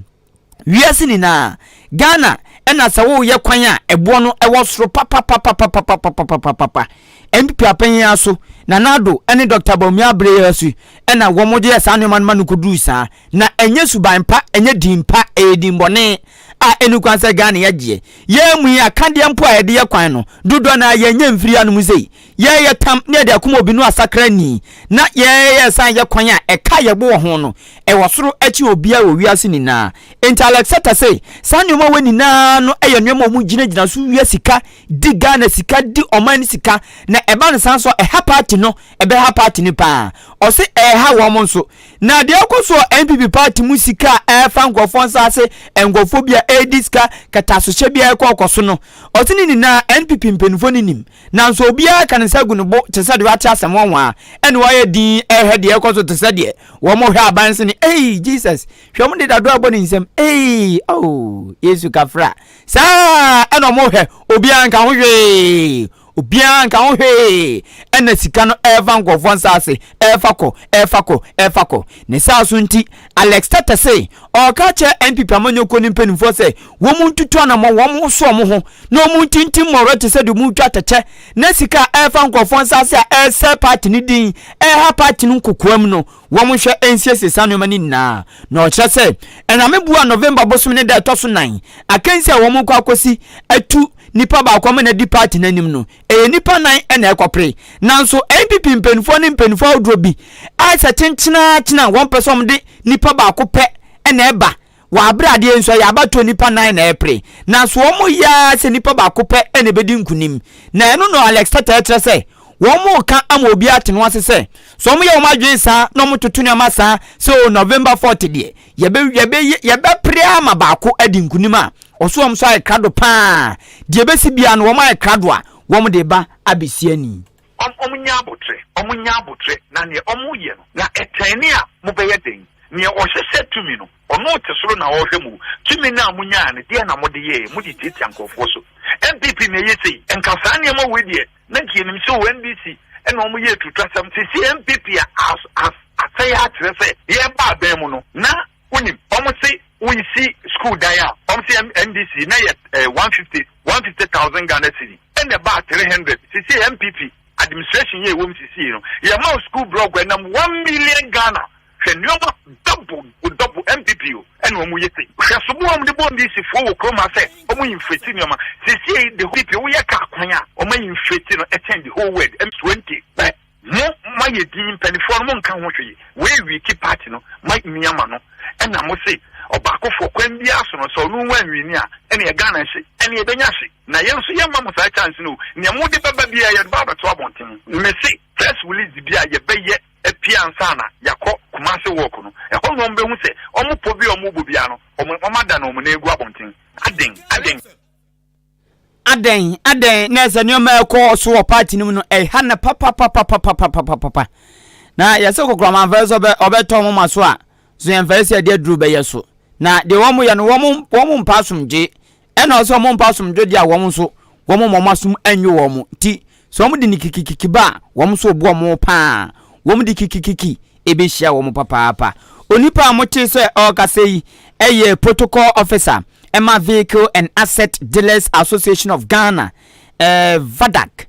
wiase nyinaa Ghana ɛna sɛ woyɛ kwan a ɛboɔ no ɛwɔ soro papapapapapapapapapa. NPP apanyin aso Nana Addo ɛne Dr. Bawumia abere yɛ so ɛna wɔn de yɛ saa nneɛma no ma no kɔduru saa. Na ɛnyɛ suban pa, ɛnyɛ din pa, ɛyɛ din bɔne a ɛni kwan sɛ Ghana yɛgyeɛ. Yɛn mu yi akadeɛ mpo a yɛde yɛ kwan no dodoɔ na yɛnyɛ mfiri anom sei yɛyɛ tam ne yɛde akoma obi no asakra ni na yɛyɛ san yɛ kwan a ɛka yɛbo wɔ ho no ɛwɔ soro akyi obiara wɔ wiase nyinaa. Nti Alex Sata sɛ saa nneɛma wɔ nyinaa no ɛyɛ nneɛma a wɔn gyinagyina so wia sika, di Ghana sika, di ɔman no sika. Na ɛba no san so ɛha party no, ɛbɛha party no paa. Ɔse ɛha wɔn nso. Na deɛ ɛkɔ so NPP party mu, sika a ɛfa nkurɔfoɔ nsa ase, nkurɔfoɔ bi a ɛredi sika katasohyɛ bi a ɛkɔ ɔkɔ so no, ɔse ne nyinaa NPP mpanimfoɔ no nim. Nanso obiara ka ne nsa gu ne bo te sɛ deɛ wate asɛm wɔn a ɛne wɔayɛ din ɛhwɛ deɛ ɛkɔ so te sɛ deɛ wɔn hwɛ aban se ne. Ei Jesus, hwɛ, wɔn de dado abɔ ne nsam. Ei, oh Yesu kafra saa ɛna wɔn hwɛ, obiara nka ho hwee, obiara nka ho hwee. Ɛna sika no ɛrefa nkurɔfoɔ nsa ase, ɛrefa kɔ, ɛrefa kɔ, ɛrefa kɔ ne saa so. Nti Alex Tete se ɔreka kyerɛ NPP amanyɔkuo ne mpanimfoɔ sɛ wɔn mu ntutu anammɔ, wɔn so wɔn ho na wɔn ntintim mmɔrɔ te sɛ deɛ wɔn twa tɛkyɛ na sika a ɛrefa nkurɔfoɔ nsa ase a ɛresɛ party ne din, ɛreha party no nkokoam no, wɔn hwɛ nsiesie saa nneɛma no nyinaa. Na ɔkyerɛ sɛ ɛname bua November bosom ne da ɛtɔ so 4 akansi a wɔn kɔ akɔsi atu nipa baako ama na di party n'anim no, ɛyɛ nipa nan ɛna ɛkɔpere. Nanso NPP mpanimfoɔ ne mpanimfoɔ ahodoɔ bi ayɛ sɛ kyenkyenakyena wɔn pɛ sɛ wɔn de nipa baako pɛ ɛna ɛba wɔ abere adeɛ nso ɛyɛ abatoɔ nipa nan na ɛpere, nanso wɔn yɛ sɛ nipa baako pɛ ɛna ɛbɛdi nkunim. Na ɛno no Alex Tata ɛkyerɛ sɛ wɔn mo ka ama obi ate no ase sɛ sɛ wɔn yɛ wɔn adwene saa na wɔn toto nneɛma saa sɛ o November 4th deɛ yɛbɛ yɛbɛ yɛbɛpere ama baako adi nkunim a, ɔso wɔn nso ayɛ krado paa. Deɛ ɛbɛsi bia no, wɔn ayɛ krado a wɔn de ba abɛsi ani. Ɔmo nya abotrɛ, ɔmo nya abotrɛ na neɛ ɔmo yɛ no na ɛtɛn a mobɛyɛ den. Neɛ ɔhyehyɛ tumi no, ɔno te soro na ɔrehwɛ mo. Tumi no a monyaa no, deɛ na mode yɛɛ? Mode tiatia nkurɔfoɔ so. NPP na ɛyɛ sei. Nka saa nneɛma wei deɛ na nka yɛnim sɛ o NDC ɛna ɔmo yɛ tuturasɛm. Sisi NPP a as asɛe akyerɛ sɛ yɛreba aban mu no na wonim ɔmo se wosi school dan a ɔmo se NDC na yɛ 150,000 Ghana cedi, ɛna ɛbaa 300. Sisi NPP administration yɛ ɛwɔ mu sisi no, yɛma wo school block ɛnam 1 million Ghana. Hwɛ nneɛma double double. NPP o ɛna ɔmo yɛ sei. Hwɛ sobo a ɔmo de bɔ NDC foɔ wɔ kurom ha sɛ ɔmo inflate nneɛma. Sisi the NPP woyɛ kaa kwan a ɔmo inflate no ɛkyɛn the whole world M20 pɛ. Mo mayɛ din mpanimfoɔ no, mo nka ho hwee. Wei wiki party no ma mmiama no ɛna mo se ɔbaakofoɔ kwan biara so no sɛ ɔno wa nwini a ɛne Ghana hye ɛne ɛbɛnya hye. Na yɛn nso yɛmma mo saa chance no. Nea mo de bɛba biara, yɛde ba abɛto abɔnten. Me se press release bi a yɛbɛyɛ apia ansa na yɛakɔ Kumase walk no, ɛhɔ na wɔn bɛhu sɛ wɔn pɔ bi a wɔn bɔ biara no, wɔn ada na wɔn nan egu abɔnten. Aden aden? Adɛn adɛn? Na ɛsɛ nneɛma ɛkɔ so wɔ party no mu no ɛha na papapapapapapapa. Na yɛsɛ kokoramanfɛ sɛ ɔbɛ ɔbɛtɔ wɔn ma so a so yɛn fɛ sɛ ɛde aduro bɛyɛ so. Na deɛ wɔn yɛ no, wɔn mpa asomdwe. Ɛna ɔsɛ wɔn mpa asomdwe deɛ a, wɔn nso wɔn asom ɛnwe wɔn ti sɛ wɔn de ne kikikiki ba a, wɔn nso bu wɔn paa. Wɔn de kikikiki ebehyia wɔn papaapa. Onipa a mote sɛ ɔrekasa yi ɛyɛ protocol officer. ɛma Vehicle and Asset Dealers Association of Ghana, eh, VADAC.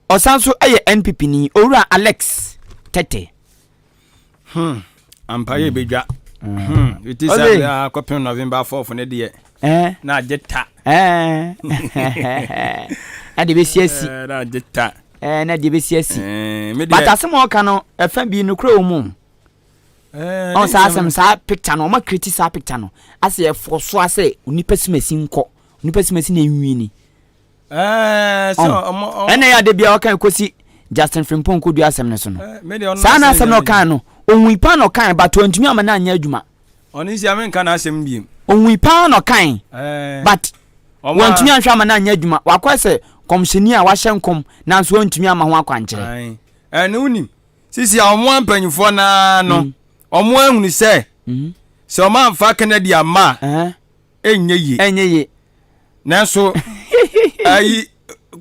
Ɔsan nso yɛ NPP ni, Owura Alex Tete. Ampa yɛ bɛdwa. Ɛti sɛ akɔpem November 4 no deɛ eh? na agye ta. Eh. Na deɛ bɛsi asi. Eh, na agye ta. Eh, na deɛ bɛsi asi. But asɛm a ɔka no ɛfa bi nokorɛ wɔ mu. Ɔn saa asɛm saa picture no ɔma create saa picture no asɛ ɛfɔ so asɛ onipa simasi nkɔ onipa simasi na enwi ni. Ɛna yɛ ade bia ɔka ekosi Justin Frimpong kodua asɛm no so no. Saa na asɛm na ɔka no ohun paa na ɔka but ɔntumi ama no anyɛ adwuma. Ɔno nsi ame nka n'asɛm biem. Ohun paa na ɔka but wɔntumi anhwɛ ama no anyɛ adwuma wakɔ sɛ kɔmhyɛni a wahyɛ nkɔm nanso wɔntumi ama ho akwankyerɛ. Ɛne wonim Sisi a wɔn mpanyinfoɔ naa no, mm. wɔn ahunu sɛ mm-hmm. sɛ wɔn amfa Kennedy amma a ɛnyɛ yie. Ɛnyɛ yie. Nanso ayi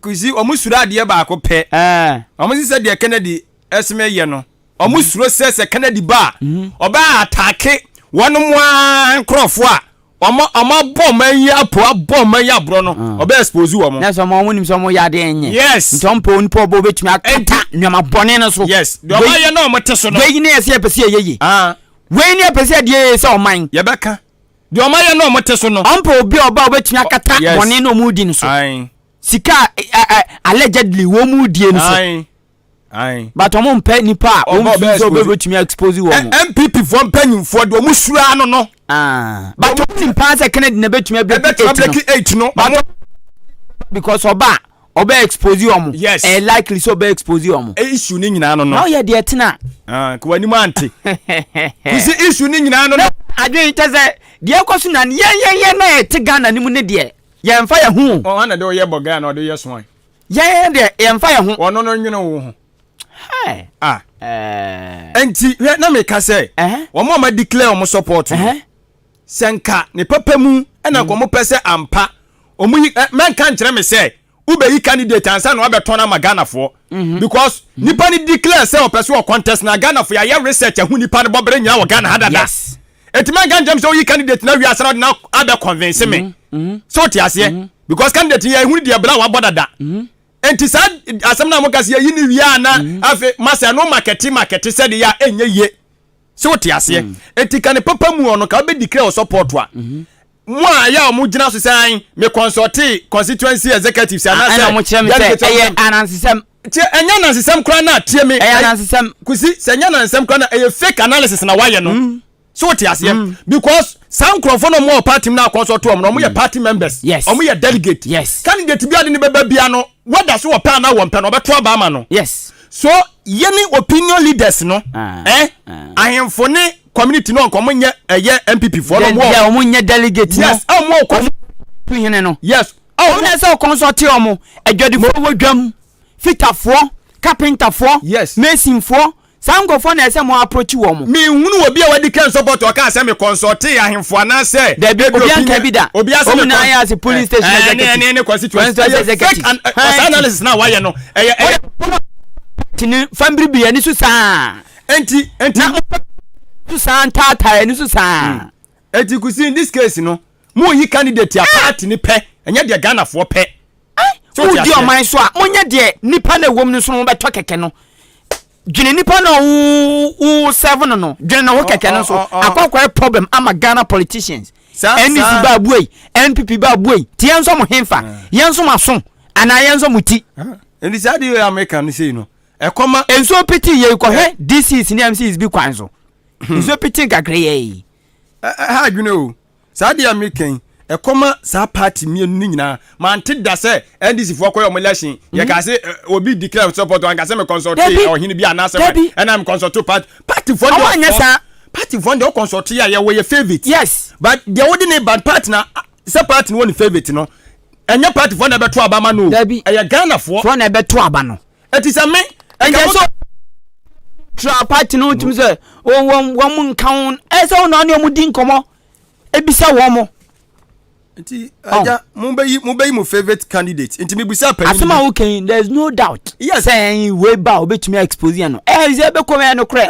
kusi wɔn suro adeɛ baako pɛ. Wɔn sisi sɛ deɛ Kennedy ɛsɛmɛ yɛ no, wɔn mm-hmm. suro sɛ sɛ Kennedy ba a, mm-hmm. ɔbɛ ataake wɔn mu ara nkorɔfoɔ a Ɔmo ɔmo abɔ ɔmo ayi apo abɔ ɔmo ayi aborɔ no ah. ɔbɛ expose wɔn. Na sɛ ɔmo ɔmo nim sɛ ɔmo yɛ adeɛ nyɛ. Yes. Nti ɔmo pɛ onipa ɔbɔ obetumi akata nneɛma bɔne no so. Yes. Deɛ ɔmo ayɛ na ɔmo te so no. Wei ne yɛ sɛ yɛpɛ sɛ yɛyɛ yie. Ah. Wei ne yɛpɛ sɛ yɛde yɛ sɛ ɔman. Yɛbɛka. Deɛ ɔmo ayɛ na ɔmo te so no. Ɔmo pɛ obi a ɔba obetumi akata bɔne na ɔmo di no so. Sika a allegedly wɔn mu die no so. Aye. But ɔmo mpɛ nipa a wɔn fi sɛ ɔbɛtumi expose wɔn. NPP foɔ mpanyinfoɔ deɛ ɔmo suro ano no. Ah. But ɔmo nim paa sɛ Kennedy na ɛbɛtumi abiriki eight no. But because ɔba ɔbɛ expose wɔn. Yes. Ɛyɛ likely sɛ ɔbɛ expose wɔn. Issue ni nyinaa no no. Na ɔyɛ deɛ tena. Ah, kò w'anim ante. Kusi issue ni nyinaa no no. Adwene kyɛ sɛ deɛ ɛkɔ so na yɛn yɛn yɛn na yɛte Ghana no mu ne deɛ yɛnfa yɛn ho. Ɔhɔn na de ɔyɛ bɔ Ghana ɔde yɛ soan. Yɛn deɛ yɛmfa yɛn ho. Ɔno no nwene wo ho. Ah. Nti hwɛ na meka sɛ wɔn a wɔn declare wɔn support no sɛ nka ne papa mu ɛna nka wɔn pɛ sɛ ampa wɔn yi mɛnka nkyerɛ me sɛ wobɛyi candidate ansa na wabɛtɔn ama Ghanafoɔ mhm. because mhm. nipa no declare sɛ ɔpɛ so wɔ contest na Ghanafoɔ yɛayɛ research ahu nipa no bɔbere nyina wɔ Ghana ha dada. Yes. Eti mɛnka nkyerɛ me sɛ woyi candidate na wie ansa na ɔde na abɛ convince me. Mhm. Mm-hmm. So wote aseɛ? Mm-hmm. Because candidate yɛ ehunu deɛ bra wabɔ dada. Mm-hmm. Nti saa asɛm na mo ka sɛ yɛyi ne wie a na afei masa no makɛte makɛte sɛ deɛ a ɛnyɛ yie. So wote aseɛ? Mm. Nti ka ne papa mu ɔno ka wobɛ declare support a. Mo a ɛyɛ a wɔn gyina so sɛ an me consulte constituency executives ah, anaasɛ. Ɛna wɔn kyerɛ mi sɛ ɛyɛ anansesɛm. Tie ɛnyɛ anansesɛm koraa na tie mi. Ɛyɛ anansesɛm. Kusi sɛ ɛnyɛ anansesɛm koraa na ɛyɛ fake analysis na wayɛ no. Mm. So wote aseɛ mm. because saa nkurɔfoɔ no ɔmo wɔ party mu na akɔ so ɔto ɔmo no ɔmo yɛ mm. party members. Yes. Ɔmo yɛ delegate. Yes. Candidate bi ade ne bɛba bia no whether so wɔpɛ anaa wɔmpɛ no ɔbɛto aba ama no. Yes. So yɛne opinion leaders no. Ah. Eh? Ah. Ahemfo ne community no nka ɔmo nyɛ ɛyɛ NPP foɔ no ɔmo wɔ. Ɔmo nyɛ delegate no. Yes. Ɔmo wɔ kɔ. Hene no. Yes. Ɔmo na ɛsɛ ɔkɔnsɔte ɔmo adwadifoɔ wɔ dwam fitafoɔ kapentafoɔ. Yes. Masonfoɔ. Saa nkurɔfoɔ na ɛsɛ mo approach wɔn. Menhunu obi a wadi kan support ɔkaa sɛ me consult ahemfo anaasɛ Dabi, ebi obi anka opinion bi da. obi asɛ Wɔn me nyinaa con yɛ ase polling station ɛɛ ne executive. ne ne constituency Constituency ɛyɛ fake executive. an ɔsaa analysis na wayɛ no ɛyɛ ɛyɛ Tini fa mbiribiri ani so saa. enti enti Na mo so saa ntaataa ani so saa. enti kusi in this case no mo yi candidate a party ne pɛ ɛnyɛ deɛ Ghanafoɔ pɛ. So wote Wodi aseɛ? ɔman so a monyɛ deɛ nipa na ɛwom no so no mobɛtɔ kɛkɛ no. Dwene nipa na wo wo serve no no dwene ne ho kɛkɛ no nso akɔkɔyɛ problem ama Ghana politicians. NDC ba abuei NPP ba abuei ti yɛn nso mo henfa yɛn nso mo aso anaa yɛn nso mo ti. Nti saa deɛ yɛ America no sei no ɛkɔma. Nsuo piti yɛ kɔhwɛ DCs ne MCs bi kwan so nsuo piti nkakra yɛ yi. Ɛha adwene o. Saa adeɛ a meka yi, ɛkɔ ma saa party mmienu no nyinaa. Mante da sɛ NDC foɔ kɔyɛ wɔn election, yɛkaa se obi declare support, wanka sɛ me consult ɔhene bi anaasɛ Dabi. ɛna me consult party. Party foɔ Ɔmo deɛ anyɛ saa. Party foɔ deɛ ɔconsult yɛ a yɛwɔ yɛ favourite. Yes. But deɛ wode ne ba party na sɛ party no wɔ ne favourite no, ɛnyɛ party foɔ na ɛbɛto aba ma no o. Dabi. Ɛyɛ Ghana foɔ. Foɔ na ɛbɛto aba no. Eti sɛ me, Ɛnkyɛ ɛnka mo sɛ tra party no tumi sɛ wɔn wɔn nka ho ɛsɛ wɔn na ɔne wɔn di nkɔmɔ ebisa wɔn mo. Nti agya mo bɛyi mo bɛyi mo favourite candidate nti mi bisa panyin bi. Asɛm a woka yi there is no doubt. Yes. Sɛ ɛn wei ba a obetumi expose yɛn no ɛyɛ sɛ ɛbɛkɔ yɛn no korɛ.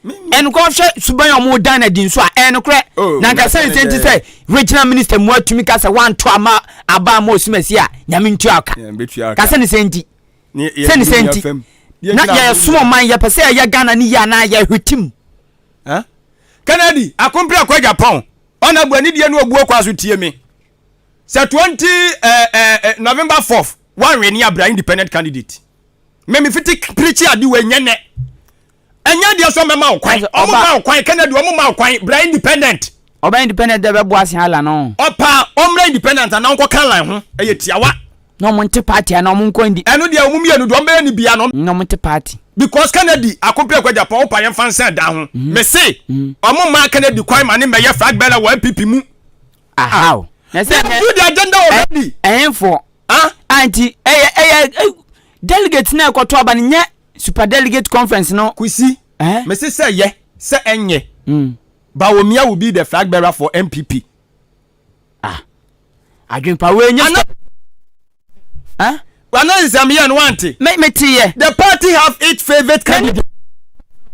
Ɛnokorɛ hwɛ suban a wɔn dan na di nso a ɛnokorɛ. Oh, Na nka sɛ nsɛnti sɛ regional minister mu atumi ka sɛ wanto ama aba ama osimasi a nyame ntua ka. Ka sɛ ne sɛ nti. Sɛ ne sɛ nti. Na yɛsom ɔman yɛpɛ sɛ yɛyɛ Ghana ne yie anaa yɛhwɛ tim. Kennedy akompere akɔ Japan ɔna bu anidie ne obuo kwa so tie me sɛ 20 eh, eh, eh, November 4th wanwe ne abra independent candidate me me fiti preach ade wei nyɛ nɛ ɛnyɛ adeɛ sɛ ɔmɛma wo kwan ɔmo ma wo kwan Kennedy ɔmo ma wo kwan bra independent ɔbɛ independent dɛ bɛboa se ala no ɔpa ɔmmra independent anaa ɔnkɔ kan line ho ɛyɛ tiawa na ɔmo nte party ana ɔmo nkɔ indi ɛno deɛ ɔmo mmienu deɛ ɔmo bɛyɛ ne bia no na ɔmo nte party because Kennedy akompere kɔ Japan wopa yɛn fa nsɛn dan ho mhm. me se mhm. ɔmo maa Kennedy kwan ma ne mmɛyɛ flag bearer wɔ NPP mu ahaw na sɛ do the agenda already ɛhenfoɔ ah anti ɛyɛ ɛyɛ delegate na ɛkɔtɔ aba no nyɛ super delegate conference no. Kwesi, eh? Mese sɛ yɛ sɛ ɛnyɛ. Mm. Bawumia will be the flag bearer for NPP. Ah. Adwempa wei nye. Ana. Eh? Wana nsɛm yɛ no wante. Me me te yɛ. The party have its favourite candidate.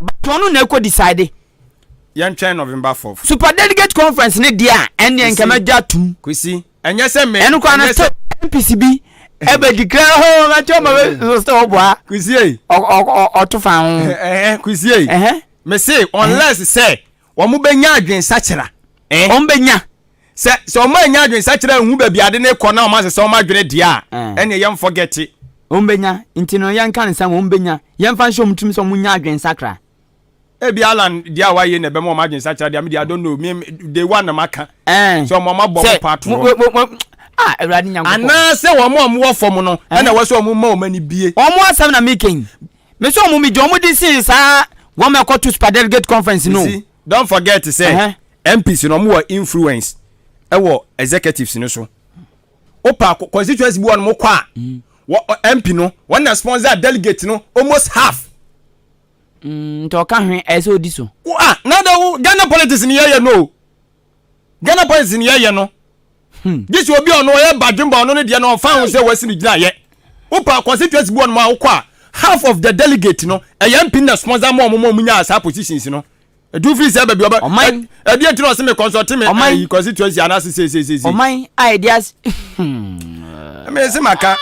But ɔno na ɛkɔ decide. Yɛntwɛn November 4th. Super delegate conference ne deɛ a ɛnneɛ nka mɛgye atum. Kwesi, ɛnyɛ sɛ me. Ɛno koraa no sɛ MPC bi ɛbɛ declare hɔ mɛkyɛ ɔma bɛ sɛ ɔboa. Kwesi ei. Ɔto fa ho. Ɛhɛn Kwesi ei. Ɛhɛn. Me se unless sɛ wɔn bɛnya adwensakyera. Wɔn bɛnya. Sɛ sɛ wɔn anya adwensakyera nhu baabi ade ne kɔ na wɔn asesa wɔn adwene deɛ a ɛnneɛ yɛn forget. Wɔn bɛnya nti no yɛnka ne sɛ wɔn bɛnya yɛnfa nhyɛ wɔn tirim sɛ wɔn nya adwensakra. Ebi Alan deɛ a wayɛ na ɛbɛma wɔn adwene sakyera deɛ, me deɛ I don't know, me day one na maka sɛ wɔn wɔn abɔ wɔn pa ato hɔ. Ah, Awurade Nyankopɔn. Anaasɛ wɔn a wɔwɔ fam no ɛna ɛwɔ sɛ wɔn ma wɔn ani bie. Wɔn asɛm na meka yi. Me sɛ wɔn megye wɔn di sin saa wɔn ɛkɔto super delegate conference no. You see, don't forget sɛ MPs no wɔn wɔ influence ɛwɔ executives no so. Opa constituency bi wɔ no mo kɔ a, wɔ MP no wɔn na sponsor delegate no almost half. Mm, nti ɔka hwe ɛyɛ sɛ ɔdi so. Wo ah, na da wo Ghana politics ni yɛyɛ no o. Ghana politics ni yɛyɛ no. Hmm. Gye sɛ obi a ɔno ɔyɛ badwemba ɔno ne deɛ no ɔmfa ho sɛ wasi ne gyina yɛ. Wopa constituency bi wɔ no ma wokɔ a half of the delegate no ɛyɛ MP na sponsor ma ɔmo ma ɔmo nyaa saa positions no. Edu firi sɛ baabi ɔbɛ. Ɔman. Ɛdeɛ nti na ɔse me consult me Ɔman. ɛyi constituency anaasɛ seeseesei. Ɔman a yɛde as. Me se maka.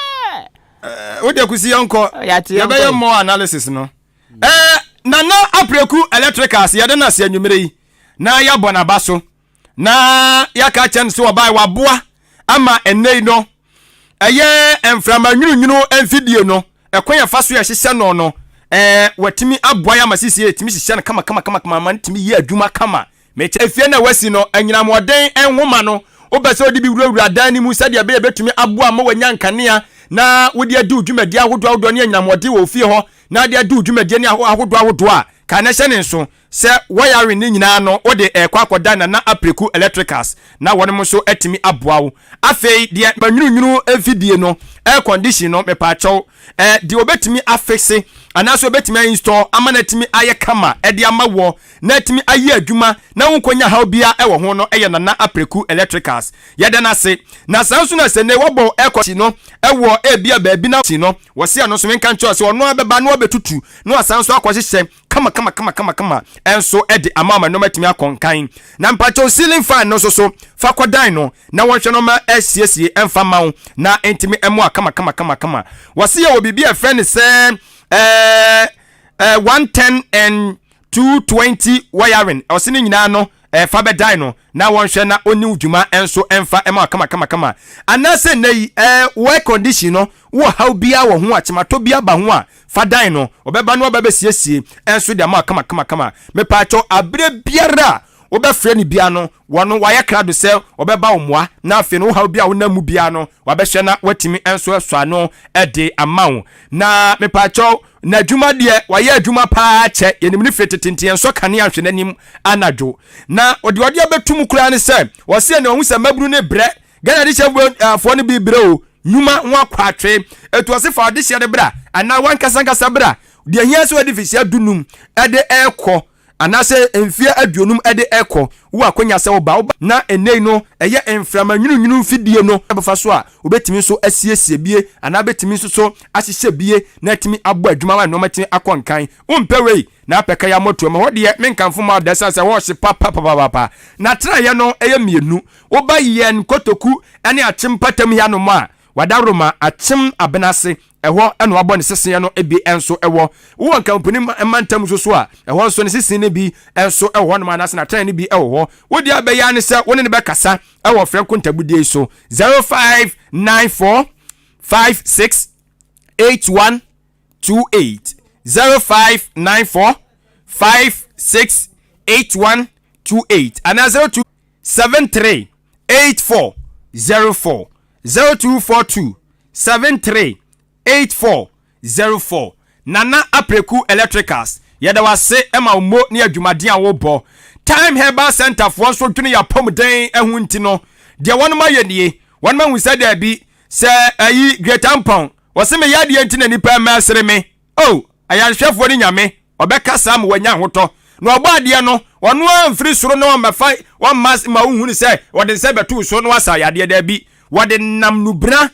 Wo deɛ kusi yɛnkɔ. Yɛbɛyɛ more analysis no. Ɛɛ Nana Apreku Electricals yɛde no ase anwummere yi na yɛabɔ n'aba so na yɛaka akyerɛ no sɛ ɔbae waboa ama ɛnnɛ yi no ɛyɛ mframa nwununwunu mfidie no ɛkwan yɛfa so yɛhyehyɛ no no ɛɛ watumi aboa yɛ ama sisi yɛtumi hyehyɛ no kama kama kama kama ama no tumi yɛ adwuma kama. Mekyɛ efie no a wɔasi no anyinamɔden nhoma no, wopɛ sɛ wode bi wurawura dan no mu sɛdeɛ ɛbɛyɛ ɛbɛtumi aboa ma woanya nkanea na wode adi wo dwumadie ahodoɔ ahodoɔ ne anyinamɔden wɔ ofie hɔ na wode adi wo dwumadie ne ahodoɔ ahodoɔ a, kae na hyɛ ne nso sɛ wiring no nyinaa no wode rekɔ akɔda Nana Apreku Electricals na wɔnom nso atumi aboa wo. Afei deɛ manwununwunu mfidie no, air condition no, mepaakyɛw, eh, deɛ wɔbɛtumi afixe anaasɛ wɔbɛtumi ainstall ama no atumi ayɛ kama de ama woɔ na atumi ayɛ adwuma na wonkɔnya haw biara wɔ ho no yɛ Nana Apreku Electricals. Yɛda no ase. Na saa nso na sɛ nnɛ wɔbɔ air condition no wɔ ebia baabi na no, wɔse ɛno nso menka nkyerɛ wo sɛ ɔno ara bɛba na wabɛtutu na wasan nso akɔhyehyɛ kama kama kama kama kama nso de ama ama nneɛma atumi akɔ nkan. Na mpakyɛw ceiling fan no nso so fa kɔdan no na wɔnhwɛ no ma asiesie ɛmfa ma wo na ntumi mmoa kama kama kama kama. Wɔse yɛwɔ biribi a ɛfrɛ no sɛ ɛɛ ɛɛ 110 and 220 wiring ɔse ne nyinaa no ɛfa bɛdan no na wɔnhwɛ na ɔnni wo dwuma nso ɛmfa ɛma kama kama kama anaasɛ nnɛ yi ɛɛ wo air condition no wɔ haw biara wɔ ho a kyematɔ bi aba ho a fa dan no ɔbɛba no aba bɛsiesie nso de ama kama kama kama mepaakyɛw aberɛ biara a wobɛfrɛ no biara no wɔno wayɛ krado sɛ ɔbɛba wo mmoa na afei no wo haw bi a wonam mu biara no wabɛhwɛ na watumi nso asɔ ano de ama wo na mepaakyɛw N'adwuma deɛ, wayɛ adwuma paa kyɛ. Yɛnim no firi tete nti yɛnsɔ kanea nhwɛ n'anim anadwo. Na deɛ ɔde abɛto mu koraa ne sɛ, ɔse ɛnna wahu sɛ mmabunu no rebrɛ. Ghana adehyeɛfoɔ no bi rebrɛ o, nnwuma ho akɔ atwe. Ɛtu ɔse fa w'adehyeɛ no bra anaa w'ankasa ankasa bra. Deɛ ɛhia sɛ wadi mfehyia dunum de rekɔ anaasɛ mfeɛ aduonum de rekɔ, wowɔ akwanya sɛ woba. Woba na ɛnnɛ yi no ɛyɛ mframa nwununwunu mfidie no bɛfa so a, wobɛtumi nso asiesie bie anaa wobɛtumi nso so ahyehyɛ bie na atumi abɔ adwuma ma nnoɔma atumi akɔ nkan. Wompɛ wei? Na apɛka yi amɔtoam ɛhɔ deɛ menkamfo ma da ɛsiane sɛ ɛhɔ ɔhye papapapapa. Na tenaeɛ no yɛ mmienu. Woba yɛn kotoku ne akyem mpatam yi anom a, Wadaroma akyem abena ase, ɛhɔ na wabɔ ne seseɛ no bi nso wɔ. Wowɔ Nkampuni mantam nso so a, ɛhɔ nso ne sese no bi nso wɔ hɔnom anaasɛ n'atenaeɛ no bi wɔ hɔ. Wo deɛ abɛyɛ ara ne sɛ wo ne no bɛkasa wɔ frɛ nkontabudie yi so, 0594 56 81 28 0594 56 81 28 anaa 02 73 84 04 0242 73 84 04 Nana Apreku Electricals yɛda wo ase ma wo mo ne adwumaden a wobɔ. Time Herbal Center foɔ nso dwene yɛn apɔmuden ho nti no deɛ wɔnom ayɛ nie, wɔnom ahu sɛ daabi sɛ ayi Great Ampong wɔse meyɛ adeɛ nti na nnipa mmɛsere me Oh, ayarehwɛfoɔ ne Nyame, ɔbɛka saa ma wanya ahotɔ. Na ɔbɔ adeɛ no, ɔno ara mfiri soro na ɔmmɛfa, ɔmma ma wohunu sɛ ɔde nsa bɛto wo so na wasa yadeɛ, daabi, wɔde nam nubena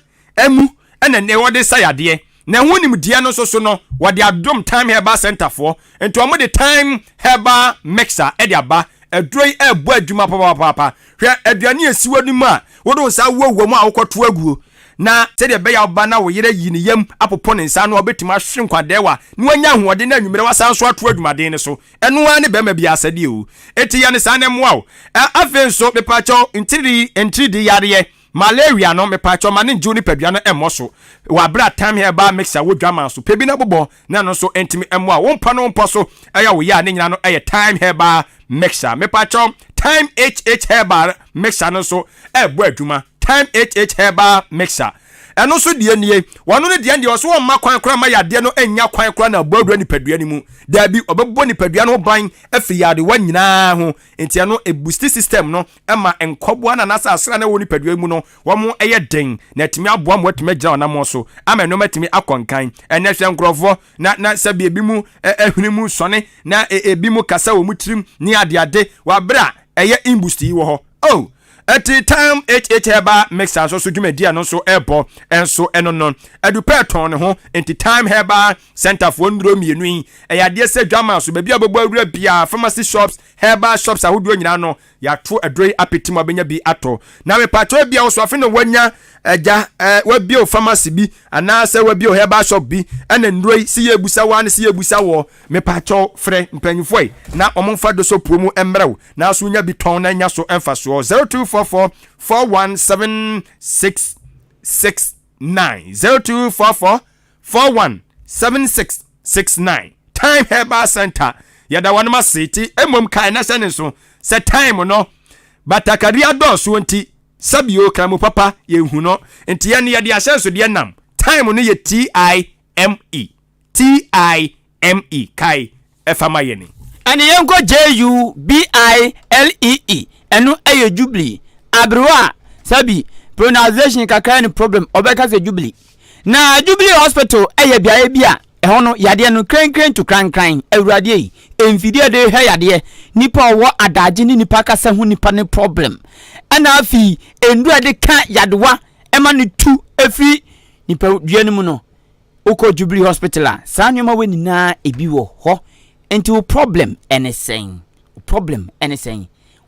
mu na ɛnɛ wɔde sa yadeɛ. Na ɛho nimdeɛ no nso so no, wɔde adom Time Herbal Center foɔ. Nti wɔde Time Herbal Mixer de aba. Aduro yi ɛrebɔ adwuma papaapa. Hwɛ aduane a ɛsi w'anim a wode wo nsa awuawua mu a wokɔto aguo. Na sɛdeɛ ɛbɛyɛ a woba na wo yere ayi ne yam apopo ne nsa ano a wobɛtumi ahwe nkwadɛɛwa na wanya ahoɔden na anwummerɛ wasan nso ato adwumaden no so. Ɛno ara ne barima biara asɛdeɛ o. Enti yɛ no saa na ɛmmoa wo. Afei nso, mepaakyɛw, ntiridi, ntiridi yareɛ, malaria no, mepaakyɛw, ma no ngye wo nipadua no mmɔ so. Wɔ aberɛ a Thyme Herbal Mixture wɔ dwaman so, pɛ bi na bobɔ na ɛno nso ntumi mmoa wo. Wo mpa no wo mpɔ so ɛyɛ wo yɛ a ne nyinaa no ɛyɛ Thyme Herbal Mixture. Mepaakyɛw, Thyme HH Herbal Mixture no nso ɛrebɔ adwuma. Thyme HH Herbal Mixture. Ɛno nso deɛ nie. Wɔno no deɛ deɛ ɔso wɔmma kwan koraa ma yadeɛ no nnya kwan koraa na abɔ awura nipadua no mu. Daabi, ɔbɛbɔ nipadua no ho ban afiri yadewa nyinaa ho. Nti ɛno ɛbusti system no ma nkɔboa no anaasɛ asra no ɛwɔ nipadua mu no wɔn yɛ den na atumi aboa ma watumi agyina ɔnammɔn so ama nneɛma atumi akɔ nkan. Ɛnɛ hwɛ nkurɔfoɔ na na sɛbi ebi mu ɛhwene mu sɔne na ebi mu kasa wɔ mu tirim ne adeade wɔ abere a ɛyɛ imbust yi wɔ hɔ. Oh! Ɛti Time HH Herbal Mixer nso so dwumadi a no nso ɛbɔ nso ɛno no. Adupɛ tɔn ne ho nti Time Herbal Center foɔ nnuro mmienu yi ɛyɛ adeɛ sɛ dwama so baabi a wobɛbɔ awura biara pharmacy shops, herbal shops ahodoɔ nyinaa no Yɛato aduro yi apete mu abɛnya bi atɔ. Na mepatwɔ ebia wo so afe na wanya agya eh, wabie wo pharmacy bi anaasɛ wabie wo herbal shop bi ɛna nnuro yi si yɛbusa wo ne si yɛbusa wɔ. Mepatwɔ frɛ mpanyinfoɔ yi na wɔn mfa doso puo mu mmerɛ wo na so nya bi tɔn na nya so mfasoɔ 0244 4176 69 0244 417669 Time Herbal Center yɛda wɔnom ase ti mmom kae na hyɛ ne nso sɛ time no batakari adɔɔso nti sɛbio kramu papa yɛnhu no nti yɛn yɛde ahyɛnsodeɛ nam time no yɛ T-I-M-E T-I-M-E kae ɛfa ma yɛn. Ɛne yɛnkɔ J-U-B-I-L-E-E ɛno ɛyɛ Jubilee. Aberewa a sɛbi pronunciation kakra ne problem ɔbɛka sɛ Jubilee. Na Jubilee Hospital ɛyɛ beaeɛ bi a ɛhɔ no yadeɛ no krenkren to krankran. Awurade ei, mfidie a yɛde hwɛ yadeɛ, nipa a ɔwɔ adagye ne nipa kasa ho nipa ne problem. Ɛna afei nnuro a yɛde ka yadewa ɛma no tu ɛfiri nipadua no mu no. Wokɔ Jubilee Hospital a, saa nneɛma wei nyinaa ebi wɔ hɔ. Nti wo problem ɛne sɛn? Wo problem ɛne sɛn?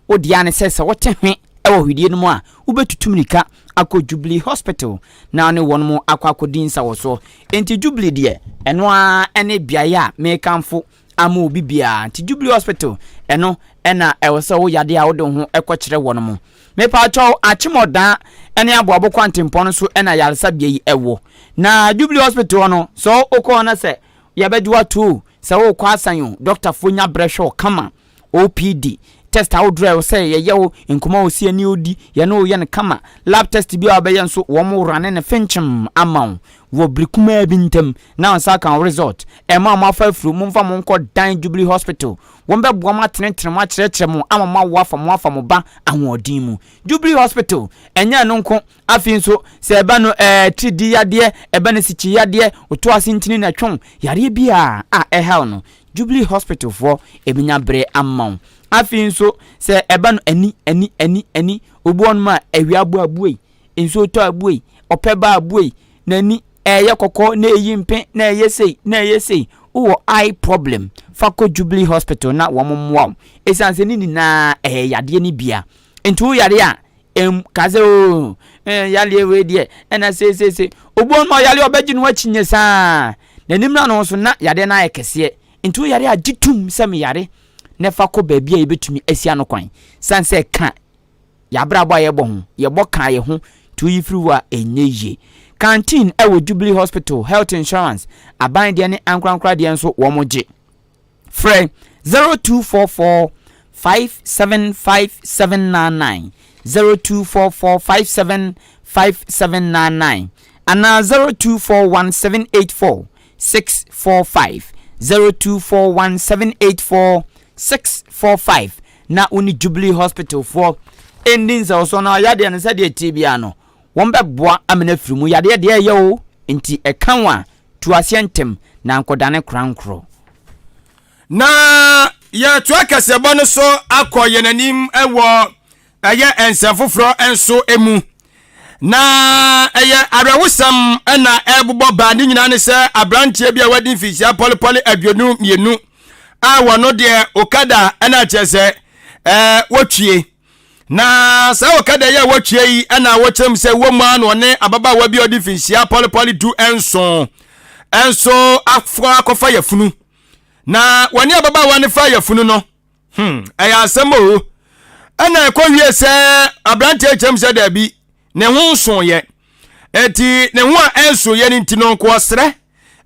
Wo deɛ ne sɛ sɛ wote hwe ɛwɔ hwedie no mu a, wobɛtutu mirika akɔ Jubilee Hospital na ne wɔn mo akɔ akɔdi nsawɔsoɔ. Nti Jubilee deɛ, ɛno ara ɛne beaeɛ a mekamfo ama obi biara. Nti Jubilee Hospital, ɛno ɛna ɛwɔ sɛ wo yadeɛ a wode wo ho ɛkɔkyerɛ wɔn mo. Mepaakyɛw, Akyemɔdaa ne Aboabo kwantempɔn no so na ayaresabea yi wɔ. Na Jubilee Hospital hɔ no, sɛ wokɔ hɔ na sɛ yɛbɛgye wo ato o, sɛ worekɔ asan o, dɔktafoɔ nya berɛ hwɛ wo kama. OPD, test ahodoɔ a ɛwɔ sɛ yɛyɛ wo, nkɔmmɔ a wɔsi ani odi, yɛne wo yɛ no kama. Lab test bi a wobɛyɛ nso, wɔn rane no finkyim ama wo wɔ bere kumaa bi ntam na wo nsa aka wo result. Ɛma mo afa afuro, momfa mo nkɔ Dan Jubilee Hospital. Wɔbɛboa mo atenetene mo akyerɛkyerɛ mo ama moawo afa mo afa mo ba ahoɔden mu. Jubilee Hospital, ɛnyɛ ɛno nko, afei nso sɛ ɛba no ɛɛ tiridi yadeɛ, ɛba no sikyi yadeɛ, woto ase ntini na ɛtwe wo, yareɛ biara a ɛhaw no, Jubilee Hospital foɔ ɛbɛnya berɛ ama wo. Afei nso sɛ ɛba no ani, ani, ani, ani, obi wɔ nom a awia abɔ abuei, nsuo tɔ abuei, ɔpɛ ba abuei, n'ani ɛyɛ kɔkɔɔ na ɛyi mpe na ɛyɛ sei na ɛyɛ sei. Wowɔ eye problem, fa kɔ Jubilee Hospital na wɔn mmoa wo. Esiane sɛ ne nyinaa ɛyɛ yadeɛ no bia. Nti wo yare a, ɛm ka sɛ oo, eh, yareɛ wei deɛ, ɛna seeseese. Obi wɔ hɔ no ɔyare a ɔbɛgye ne ho akyinnye saa. N'anim na ne ho so na yadeɛ no ayɛ kɛseɛ. Nti wo yare a, gye tom sɛ meyare na fa kɔ baabi a yɛbɛtumi asi ano kwan. Sane sɛ ɛka Y'abrabɔ a yɛbɔ ho, yɛbɔ ka yɛ ho nti woyi firi hɔ a ɛnyɛ yie. Canteen ɛwɔ Jubilee Hospital, health insurance, aban deɛ ne ankorankora deɛ nso wɔn gye. Frɛ 0244 575799, 0244 575799 anaa 0241 784 645, 0241 784 645. na wo ne Jubilee Hospital foɔ nni nsɛwsoɔ na yadeɛ no sɛdeɛ ɛteɛ biara no wɔn bɛboa amena afiri mu. Yadeɛ deɛ ɛyɛ o, nti ɛka wo a tu aseɛ ntɛm na ankɔdane korankorɔ. Na yɛtoa kaseɛbɔ no so akɔ yɛn anim wɔ ɛyɛ nsɛm foforɔ nso mu. Na ɛyɛ awerɛhosɛm na ɛrebobɔ baa ne nyinaa ne sɛ aberanteɛ bi a wadi mfinhyia pɔlepɔle 22 a wɔno deɛ okada ɛna kyerɛ sɛ ɛɛ wɔtwie na saa okada yi a wɔtwie yi ɛna wɔkyerɛ mu sɛ wɔ mu a na ɔne ababaawa bi a ɔde mfinhyia pɔlepɔle 17 nso afɔ akɔfa yafunu na wɔne ababaawa no fa yafunu no Hmm, ɛyɛ asɛm o. Ɛna ɛkɔ wie sɛ aberanteɛ kyerɛm sɛ daabi, ne ho nsoeɛ. Eti ne ho a ɛnsoeɛ no nti no nka ɔsrɛ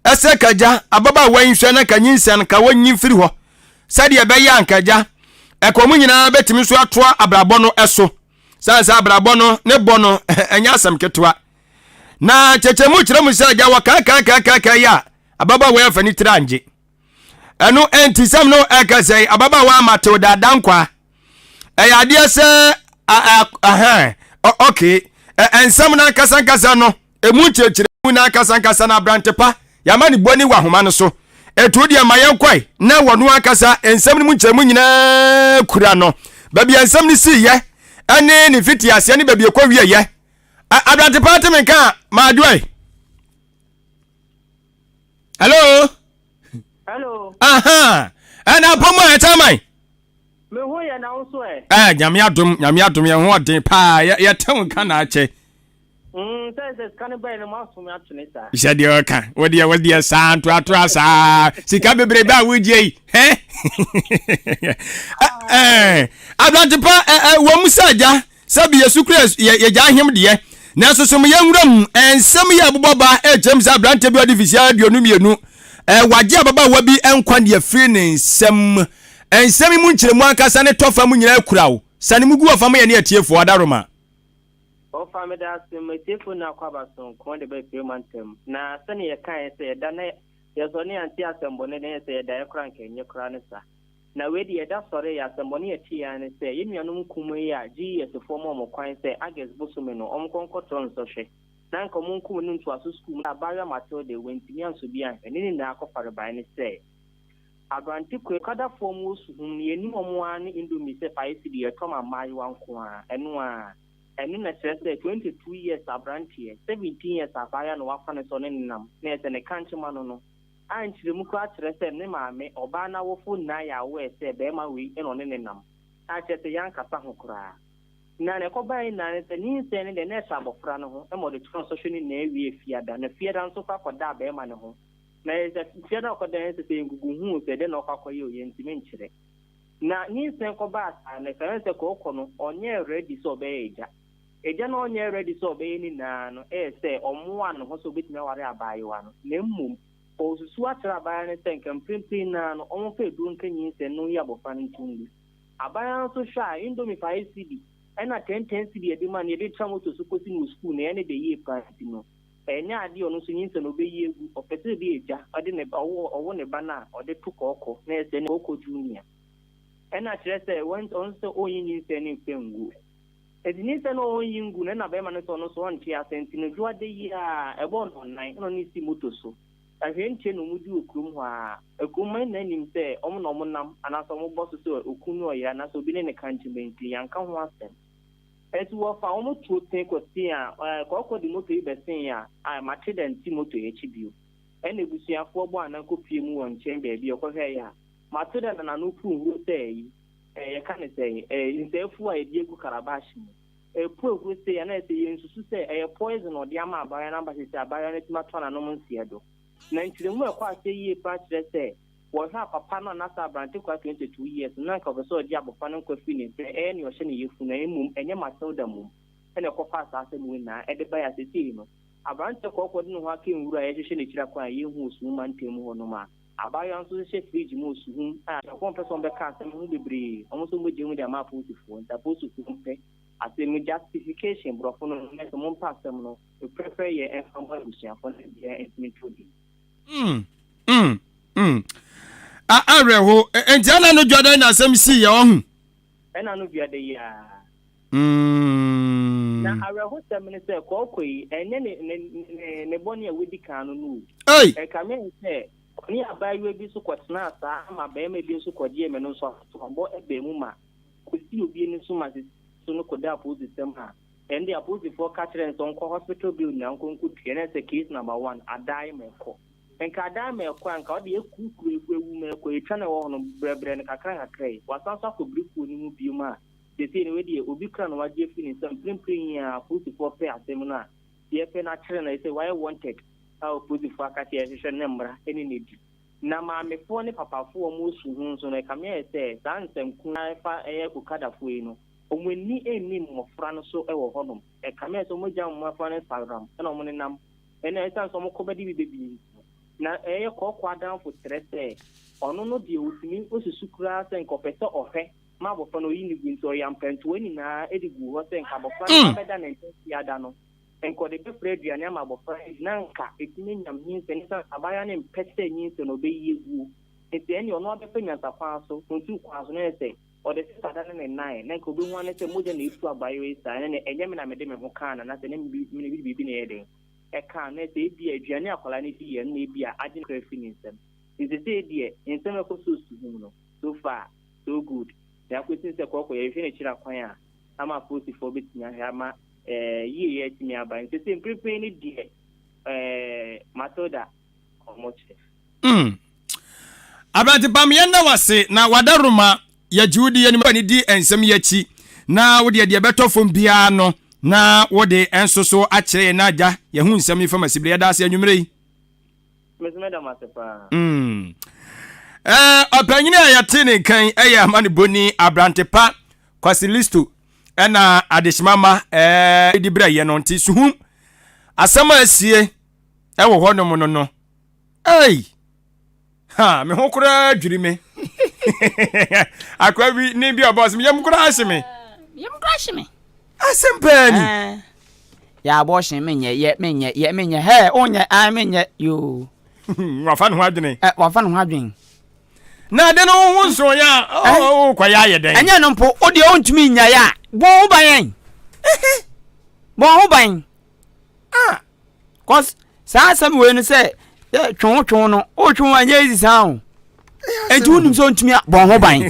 ɛsɛ kagya ababaawa yi nhwɛ na nka nyinsɛn ka wɔnyi mfiri hɔ sɛdeɛ ɛbɛyɛ a nkagya ɛkɔ mu nyinaa bɛtumi nso atoa abrabɔ no ɛso. Sane sɛ abrabɔ no ne bɔ no ɛnyɛ asɛm ketewa. Na kyɛkyɛmu kyerɛ mu sɛ agya wɔ kaakaakaakaaka yi a ababaawa yi afa ne tiri angye. Ɛno nti sɛm no ɛka sɛ ababaawa Matilda Dankwa ɛyɛ adeɛ sɛ ahɛn okay nsɛm no ankasa ankasa no emu nkyerɛkyerɛmu no ankasa ankasa no aberante pa yɛama ne bɔni wɔ ahoma no so ɛtu deɛ ma yɛnkɔe na wɔno ankasa nsɛm no mu nkyerɛmu nyinaa kura no baabi a nsɛm no siiɛ ɛne ne mfitiaseɛ ne baabi ɛkɔ wieɛ aberante pa te me nka a maadoɛ. Hello. Hello. Aha. Ɛna apɔ mu a ɛkyɛ aman. Me ho yɛ na wo so ɛ. Ɛɛ nyame adom nyame adom yɛn ho ɔden paa yɛ yɛte wo nka na akyɛ. Mm, sɛ sɛ sika no bɛyɛ no mo aso me atwene saa. Hyɛ deɛ ɔka wo deɛ wo deɛ saa ntoatoa saa sika bebrebe a wogye yi hɛ. Ɛɛ aberante pa ɛɛ wɔ mu sɛ agya. Sɛbi yɛ sukuu yɛ yɛgya ahem deɛ, nanso som yɛ nwura mu nsɛm yi a ɛbobɔ ba ɛkyerɛ mu sɛ aberanteɛ bi a ɔde mfirihyia 22 wagye ababaawa bi nkwa deɛ firi ne nsam. Nsɛm yi mu nkyerɛmu ankasa ne tɔfa mu nyinaa kura wo. Sane mu gu ɔfa ma yɛne atiefoɔ. Adaworoma. Ɔfa meda ase ma atiefoɔ nyinaa akɔ aba sononko de ba afie mantam. Na sɛdeɛ yɛkaeɛ sɛ yɛda na yɛsɔre na yɛante asɛmbɔne na ɛyɛ sɛ yɛdaeɛ koraa anka ɛnyɛ koraa ne sa. Na wei deɛ yɛda sɔre yɛ asɛmmɔne a ɛte ara ne sɛ yɛn nuanom nkumaa yi a GES foɔ ma wɔn kwan sɛ August bosome no wɔn nkɔ nkɔtrɔ nsɔhwɛ na anka wɔn nkum no ntoaso sukuu mu abaayewa Matilde wantumi ansɔ bi anhwɛ ne nyinaa akɔfarebae ne sɛ abrante Kwaku Okadafoɔ mu osuhum no yɛnim wɔn ara ne indomie sɛ fae cedi yɛtɔ ma mmaayewa nko ara ɛno ara ɛno na kyerɛ sɛ 22 years abranteɛ 17 years abaayewa na wafa no sɛ ɔne no nam na ɛsɛ ne kankye ma no no a nkyerɛmu koraa kyerɛ sɛ ne maame, ɔbaa no awofo nyinaa yɛ aware sɛ barima wei na ɔne no nam, a kyerɛ sɛ yɛankasa ho koraa. Na nea ɛkɔbae nyinaa ne sɛ, nyinsɛn no deɛ na ɛhyɛ abɔfra no ho ma ɔde kyerɛw nsɔhwɛ no nyinaa wiee Fiada, na Fiada nso kɔ akɔdaa barima no ho. Na ɛyɛ sɛ Fiada a ɔkɔdae no sɛ sɛ yɛngugu huu sɛ dɛn na ɔkɔ akɔyɛ o, yɛntumi nkyerɛ. Na nyinsɛn kɔbaa saa no, ɛsɛ sɛ kɔɔkɔ no, ɔnyɛɛ ready sɛ ɔbɛyɛ agya. Agya no a ɔnyɛɛ ready sɛ ɔbɛyɛ ne nyinaa no yɛ sɛ ɔmmoaa ne ho sɛ obetumi aware abaayewa no, na mmom ɔresusuw akyerɛ abaayewa no sɛ nka mprempren no ara no ɔmfa aduro nka nyinsɛn na onyi abofra no nto ngu. Abaayewa no nso hwɛ a, indomie 5 cedi ɛna 10 10 cedi a yɛde ma no yɛde tra moto so kosi no wɔ sukuu no, ɛyɛ ne dɛ yie paa nti no, ɛnyɛ ade a ɔno nso nyinsɛn no obeyi agu. Ɔpɛ sɛ ebi agya ɔde ne ba, ɔwo ɔwo ne ba no a ɔde to kɔɔkɔ na ɛyɛ sɛ ɛne kɔɔkɔ junior. Ɛna kyerɛ sɛ wɔn ɔno nso sɛ ɔnyi nyinsɛn no mfa ngu. Enti nyinsɛn no a ɔnyi ngu no, ɛna barima no sɛ ɔno nso ɔnte ase nti no, dwoada yi ara, ɛbɔɔ no ɔnan, ɛna ɔne no sii moto so. Na hwɛ nkyɛ na wɔdi wɔ kurom hɔ ara. Kurom mma nyinaa nim sɛ wɔn na wɔnam anaasɛ wɔbɔ so sɛ okunu ne ɔyere anaasɛ obi ne ne ka nkyem nti, yɛanka ho asɛm. Enti wɔfaa wɔn tuo tee kɔsii a, kɔɔkɔ de moto yi bɛsee a, Matilda nte moto yi akyi bio. Ɛna abusuafoɔ bɔɔ anan kɔpuee mu wɔ nkyɛn baabi a ɔkɔhwɛeɛ a, Matilda na n'ano puu nhuro sɛ ayi, ɛɛ, yɛka no sɛn, ɛɛ, nsaafuo a yɛde agu calabash mu. Ɛrepu ahuro sei a, na ayɛ sɛ yɛnsusu sɛ ɛyɛ poison na ɔde ama abaayewa no aba seesei abaayewa no atumi atoa n'anom nseɛ do. Na nkyerɛmu a ɛkɔ aseɛ yie paa kyerɛ sɛ, wɔhwɛ a papa no anaasɛ aberante kwaa 22 years no na anka ɔpɛ sɛ ɔgye abɔfra no nkwa firi ne nsam, ɛyɛ nea ɔhyɛ ne yafunu na mmom ɛnyɛ Matilda mmom na ɛkɔfaa saa asɛm wei nyinaa ɛde baeɛ a seesei no aberanteɛ kɔɔkɔɔ de ne ho aka nwura a yɛhwehwɛ n'akyiri akwan a yɛnhu wɔ Suhum mantam mu hɔnom a abaayewa nso hyehyɛ fridge mu wɔ Suhum a abusuafoɔ mpɛ sɛ wɔbɛka asɛm ho bebree, wɔn nso wɔbɛgye mu de ama apolisifoɔ nti apolisifoɔ mpɛ asɛm mu justification borɔfo no na sɛ mompɛ asɛm no prɛprɛ yɛ ɛmfa mma abusuafoɔ no biara ntumi nto din. Mm, mm, mm. A awerɛho. Enti ɛna no dwa dɛn na asɛm sii yɛ ɔho? Ɛna no dua da yi ara. Mm. Na awerɛhosɛm ne sɛ kɔɔkɔ yi, ɛnyɛ ne ne ne ne bɔne a wadi kan no no o. Ei! Ɛkame ayɛ sɛ ɔne abaayewa bi nso kɔtenaa saa ama barima bi nso kɔgyee me no nso asoabɔ baa mu ma kosii obi ani so ma sisi so no kɔdaa apolisisɛm a ɛnde apolisifoɔ ka kyerɛɛ no sɛ ɔnkɔ hospital bill nyinaa ɔnkɔ nkɔtua na ɛsɛ case number one adae ma ɛkɔ. Nka adan ma ɛkɔ a, nka ɔde akurukuru agu awu ma ɛkɔ, etwa na ɛwɔ hɔ no, brɛbrɛ no kakra nkakra yi. Wasan nso akɔ birikuo no mu biom a, seesei no wei deɛ obi kra na wagye afiri ne nsam. Mprempren yi ara apolisifoɔ pɛ asɛm no a, deɛ ɛpɛ no akyere no, ɛsɛ wayɛ wanted a apolisifoɔ aka sɛ yɛhwehwɛ no na mmara ne no adi. Na maamefoɔ ne papafoɔ a wɔwɔ su ho nso no, ɛkame ayɛ sɛ saa nsɛmko yi a ɛfa ɛyɛ Okadafoɔ yi no, wɔn ani nni mmɔfra no so wɔ hɔnom. Ɛkame ayɛ sɛ wɔagya mmɔfra no nsaweram na wɔnenam Ɛnna ɛsiane sɛ wɔkɔ bɛde bi bɛbi nti no, na ɛyɛ kɔɔkɔɔ adamfo kyerɛ sɛ ɔno no deɛ ɔtumi ɔsusu koraa sɛ nka ɔpɛ sɛ ɔhwɛ ma abɔfra no ɔyi no gu nti ɔyam pɛntoa nyinaa de guu hɔ sɛ nka abɔfra no ba bɛda ne nkyɛn fiada no nka ɔde bɛfra aduane ama abɔfra no adi na nka ɛtumi anyam nyinsɛn ɛsiane sɛ abaayewa no mpɛ sɛ nyinsɛn no ɔbɛyi aguo nti ɛnneɛ ɔno abɛfa nyansa kwan so ntu kwan so na ɛyɛ sɛ ɔde sesa da ne ne nan na nka ɔbɛhu ane sɛ mogya na ɛtu abaayewa yi saa ɛne ne ɛnyɛ me na mede me ho kaa no anaasɛ ɛnyɛ me mede biribi na ɛyɛ dɛn ɛkaa no sɛ ebia aduane a akwadaa no di yɛ no na ebia agye no koraa afiri ne nsam. Nti seesei deɛ nsɛm a ɛkɔ so su ho no, so far so good. Nea akosi ne sɛ kɔɔkɔ yɛhwehwɛ no akyiri akwan a ama apolisifoɔ bɛtumi ahwɛ ama eh, yieyɛ atumi aba. Nti seesei mprempren no deɛ eh, Matilda ɔmo kyerɛ. Aberante Pam, yɛnda wo ase na w'adaworoma yɛgye wo di, yɛnim w'ani di nsɛm yi akyi na wo deɛ deɛ ɛbɛtɔ fam biara no na wode nso so akyerɛ yɛn na agya yɛho nsɛm yi fam asibire. Yɛda ase anwummerɛ yi. Me nso mɛda mo ase paa. Eh, ɔpanyini a yɛte ne nkan ɛyɛ amanebɔni Aberante Pa Kwasi Listo ɛna adehyema ma ɛɛ di berɛ yɛ no nti suhum asɛm a asie ɛwɔ hɔnom no no. Ei! Ha, me ho koraa dwiri me. Akwa bi ne bi ɔbɔ ɔsɛ yam koraa hye me. Yam koraa hye me. Asɛm paa ni. Yɛ abortion menyɛ yɛ menyɛ yɛ menyɛ hɛ onyɛ an menyɛ yoo. Wafa ne ho adwene. Ɛ wafa ne ho adwene. Na ade no ho nso yɛ a ɔkɔ yɛ ayɛ dɛn. Ɛnyɛ no mpo o deɛ ɔntumi nya yɛ a bɔn ho ban yɛn. Bɔn ho ban. Ah. Cause saa asɛm wei no sɛ twon twon no o twon anyɛ easy saa o. Enti wonim sɛ ɔntumi bɔn ho ban.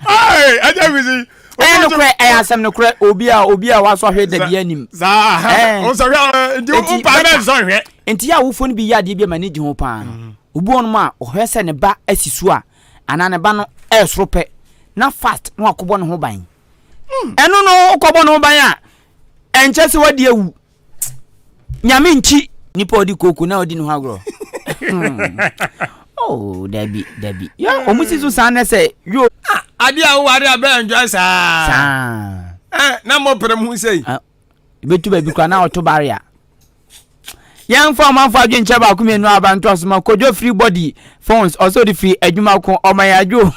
Ɛnyɛ wisi. Ɛyɛ nokorɛ ɛyɛ asɛm nokorɛ obi a obi a wasɔ hwɛ dabi anim. Saa ɔsɔ hwɛ nti wopa bɛ nsɔ hwɛ. Nti yɛ awofoɔ no bi yɛ adeɛ bi a m'ani gye ho paa no. Mm. Obi wɔ nom a ɔhwɛ sɛ ne ba asi so a anaa ne ba no ɛresoro pɛ na fast na wakɔbɔ ne ho ban. Mm. Ɛno no wokɔbɔ ne ho ban a ɛnkyɛ sɛ wadi awu nyame nkyi nipa ɔdi kooko na ɔdi ne ho agorɔ hmm. oh dabi dabi yɛ ɔmo si so saa nɛ sɛ yo ah, adeɛ a woware a bɛɛ enjoy saa saa eh, na mo pere mu sei ah, ebetu baabi koraa na ɔto barrier yɛmfa ɔmanfo adwenkyerɛ baako mmienu aba ntoaso ma kodwo free body phones ɔsɛ ɔde firi adwuma ko ɔma yɛ adwo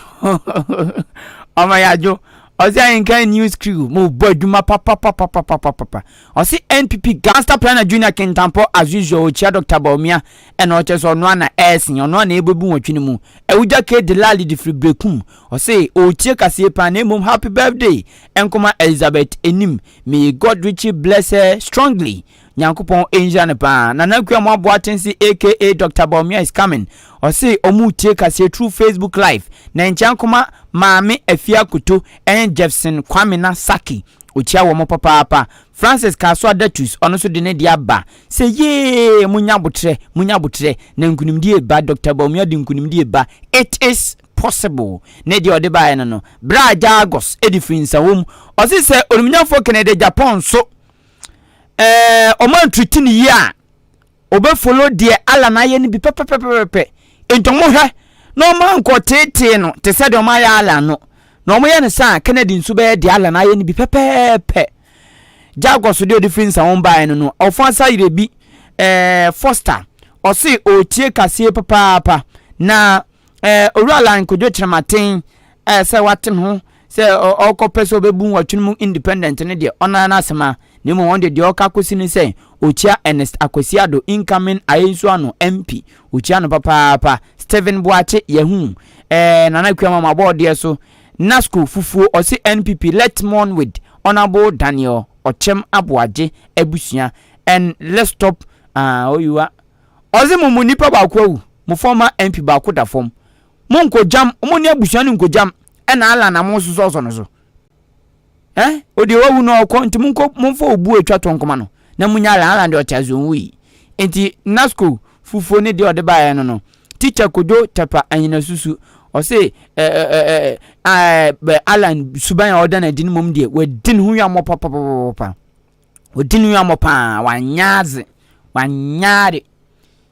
ɔma yɛ adwo ɔsɛ ahenkan news crew mo bɔ adwuma papapapapapapa ɔsɛ npp gangster planner junior kintampɔ as usual ɔkyia dr baomia ɛna ɔkyɛ sɛ ɔno ana ɛɛsen ɔno ana ɛbɛbu wɔtwe no mu ɛwogya ke delali de firi brekum ɔsɛ ɔretie kaseɛ paa na mmom happy birthday ɛnkɔma elizabeth enim may god richly bless her strongly Nyankopɔn nhyira no paa. Nana Akua Moaboa Atense aka Doctor Bawumia is coming. Ɔse ɔmo retie kaseɛ through Facebook live. Na nkyia nkɔma Maame Afia Akoto ɛne Jeffson Kwamena Saki. Ɔkyia wɔn papaapa. Francis Kasoa Datus, ɔno nso de ne deɛ aba sɛ yee monya aboterɛ, monya aboterɛ na nkunimdie reba, Doctor Bawumia de nkunimdie reba, it is possible. Ne deɛ ɔde baeɛ no no, Bra Jagos de firi Nsawam, ɔse sɛ Onimnyafoɔ Kennedy Agyapong nso ɛɛ wɔn antriti no yie a, Ɔbɛ follow deɛ Allan ayɛ no bi pɛpɛpɛpɛpɛ. Nti ɔmo hwɛ na ɔmo ankɔ teetee no te sɛ deɛ ɔmo ayɛ Allan no. Na ɔmo yɛ no saa a, Kennedy nso bɛyɛ deɛ Allan ayɛ no bi pɛpɛɛpɛ. Jaguar so deɛ ɔde firi Nsawam baeɛ no no, ɔfa sayerɛ bi, ɛɛ Foster, ɔse ɔretie kaseɛ papaapa. Na ɛɛ Owura Allan Kojo Kyerematen ɛɛ sɛ wate ne ho sɛ ɔrekɔpɛ sɛ ɔbɛbu nwɔtwe no mu independent no deɛ, ɔno ara n'asɛm a. Na mmom ɔno deɛ, deɛ ɔreka akɔsi ne sɛ ɔkyia Ernest Akwasi Addo, incoming Ayensu-Ano MP, ɔkyia no papaapa. Stephen Boakye, Yahoo, eh, Nana Akua Mama Bɔɔdeɛ so, Nasco Fufuo, ɔse NPP, let's mourn with Honourable Daniel Ɔkyɛm Aboagye abusua and let's stop, ah, oyiwa. Ɔse mo mu nipa baako awu, mo former MP baako da fam. Mo nkɔgyam, mo ne abusua no nkɔgyam, ɛna Allan na mo sosɔsɔ no so. Eh, odeɛ wawu na ɔkɔ nti monkɔ momfa obuo atwa toɔ nkɔma no na munya Alan. Alan deɛ ɔte ase ɔnwui. Nti Nasco fufuo ne deɛ ɔde baeɛ no no. Teacher Kojo Tapa Anyinasusu ɔse eh, eh, eh, eh, Alan suban a ɔda no adi no mmom deɛ wadi ne ho hwammɔ papapapapa. Wadi ne hwammɔ paa, wanyɛ adze, wanyɛ ade.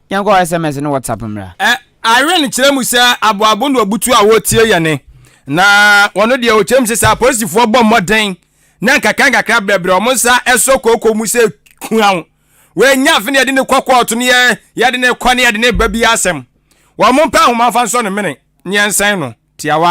Yɛnkɔ SMS ne WhatsApp mmra. Ɛ, Irene kyerɛ mu sɛ aboabo na obutu a wɔretie yɛn ne, na wɔn deɛ ɔkyerɛ mu sɛ sɛ apolisifoɔ bɔ mmɔden na nkakrankakra brɛbrɛ wɔn nsa sɔ kooko mu sɛ kuaw, wɔanya afe na yɛde ne kɔ kɔɔto ne yɛ yɛde ne kɔ ne yɛde ne ba bi asɛm. Wɔn mpɛ ahoma mfa nsɔ ne mene ne yɛnsɛn no tiawa.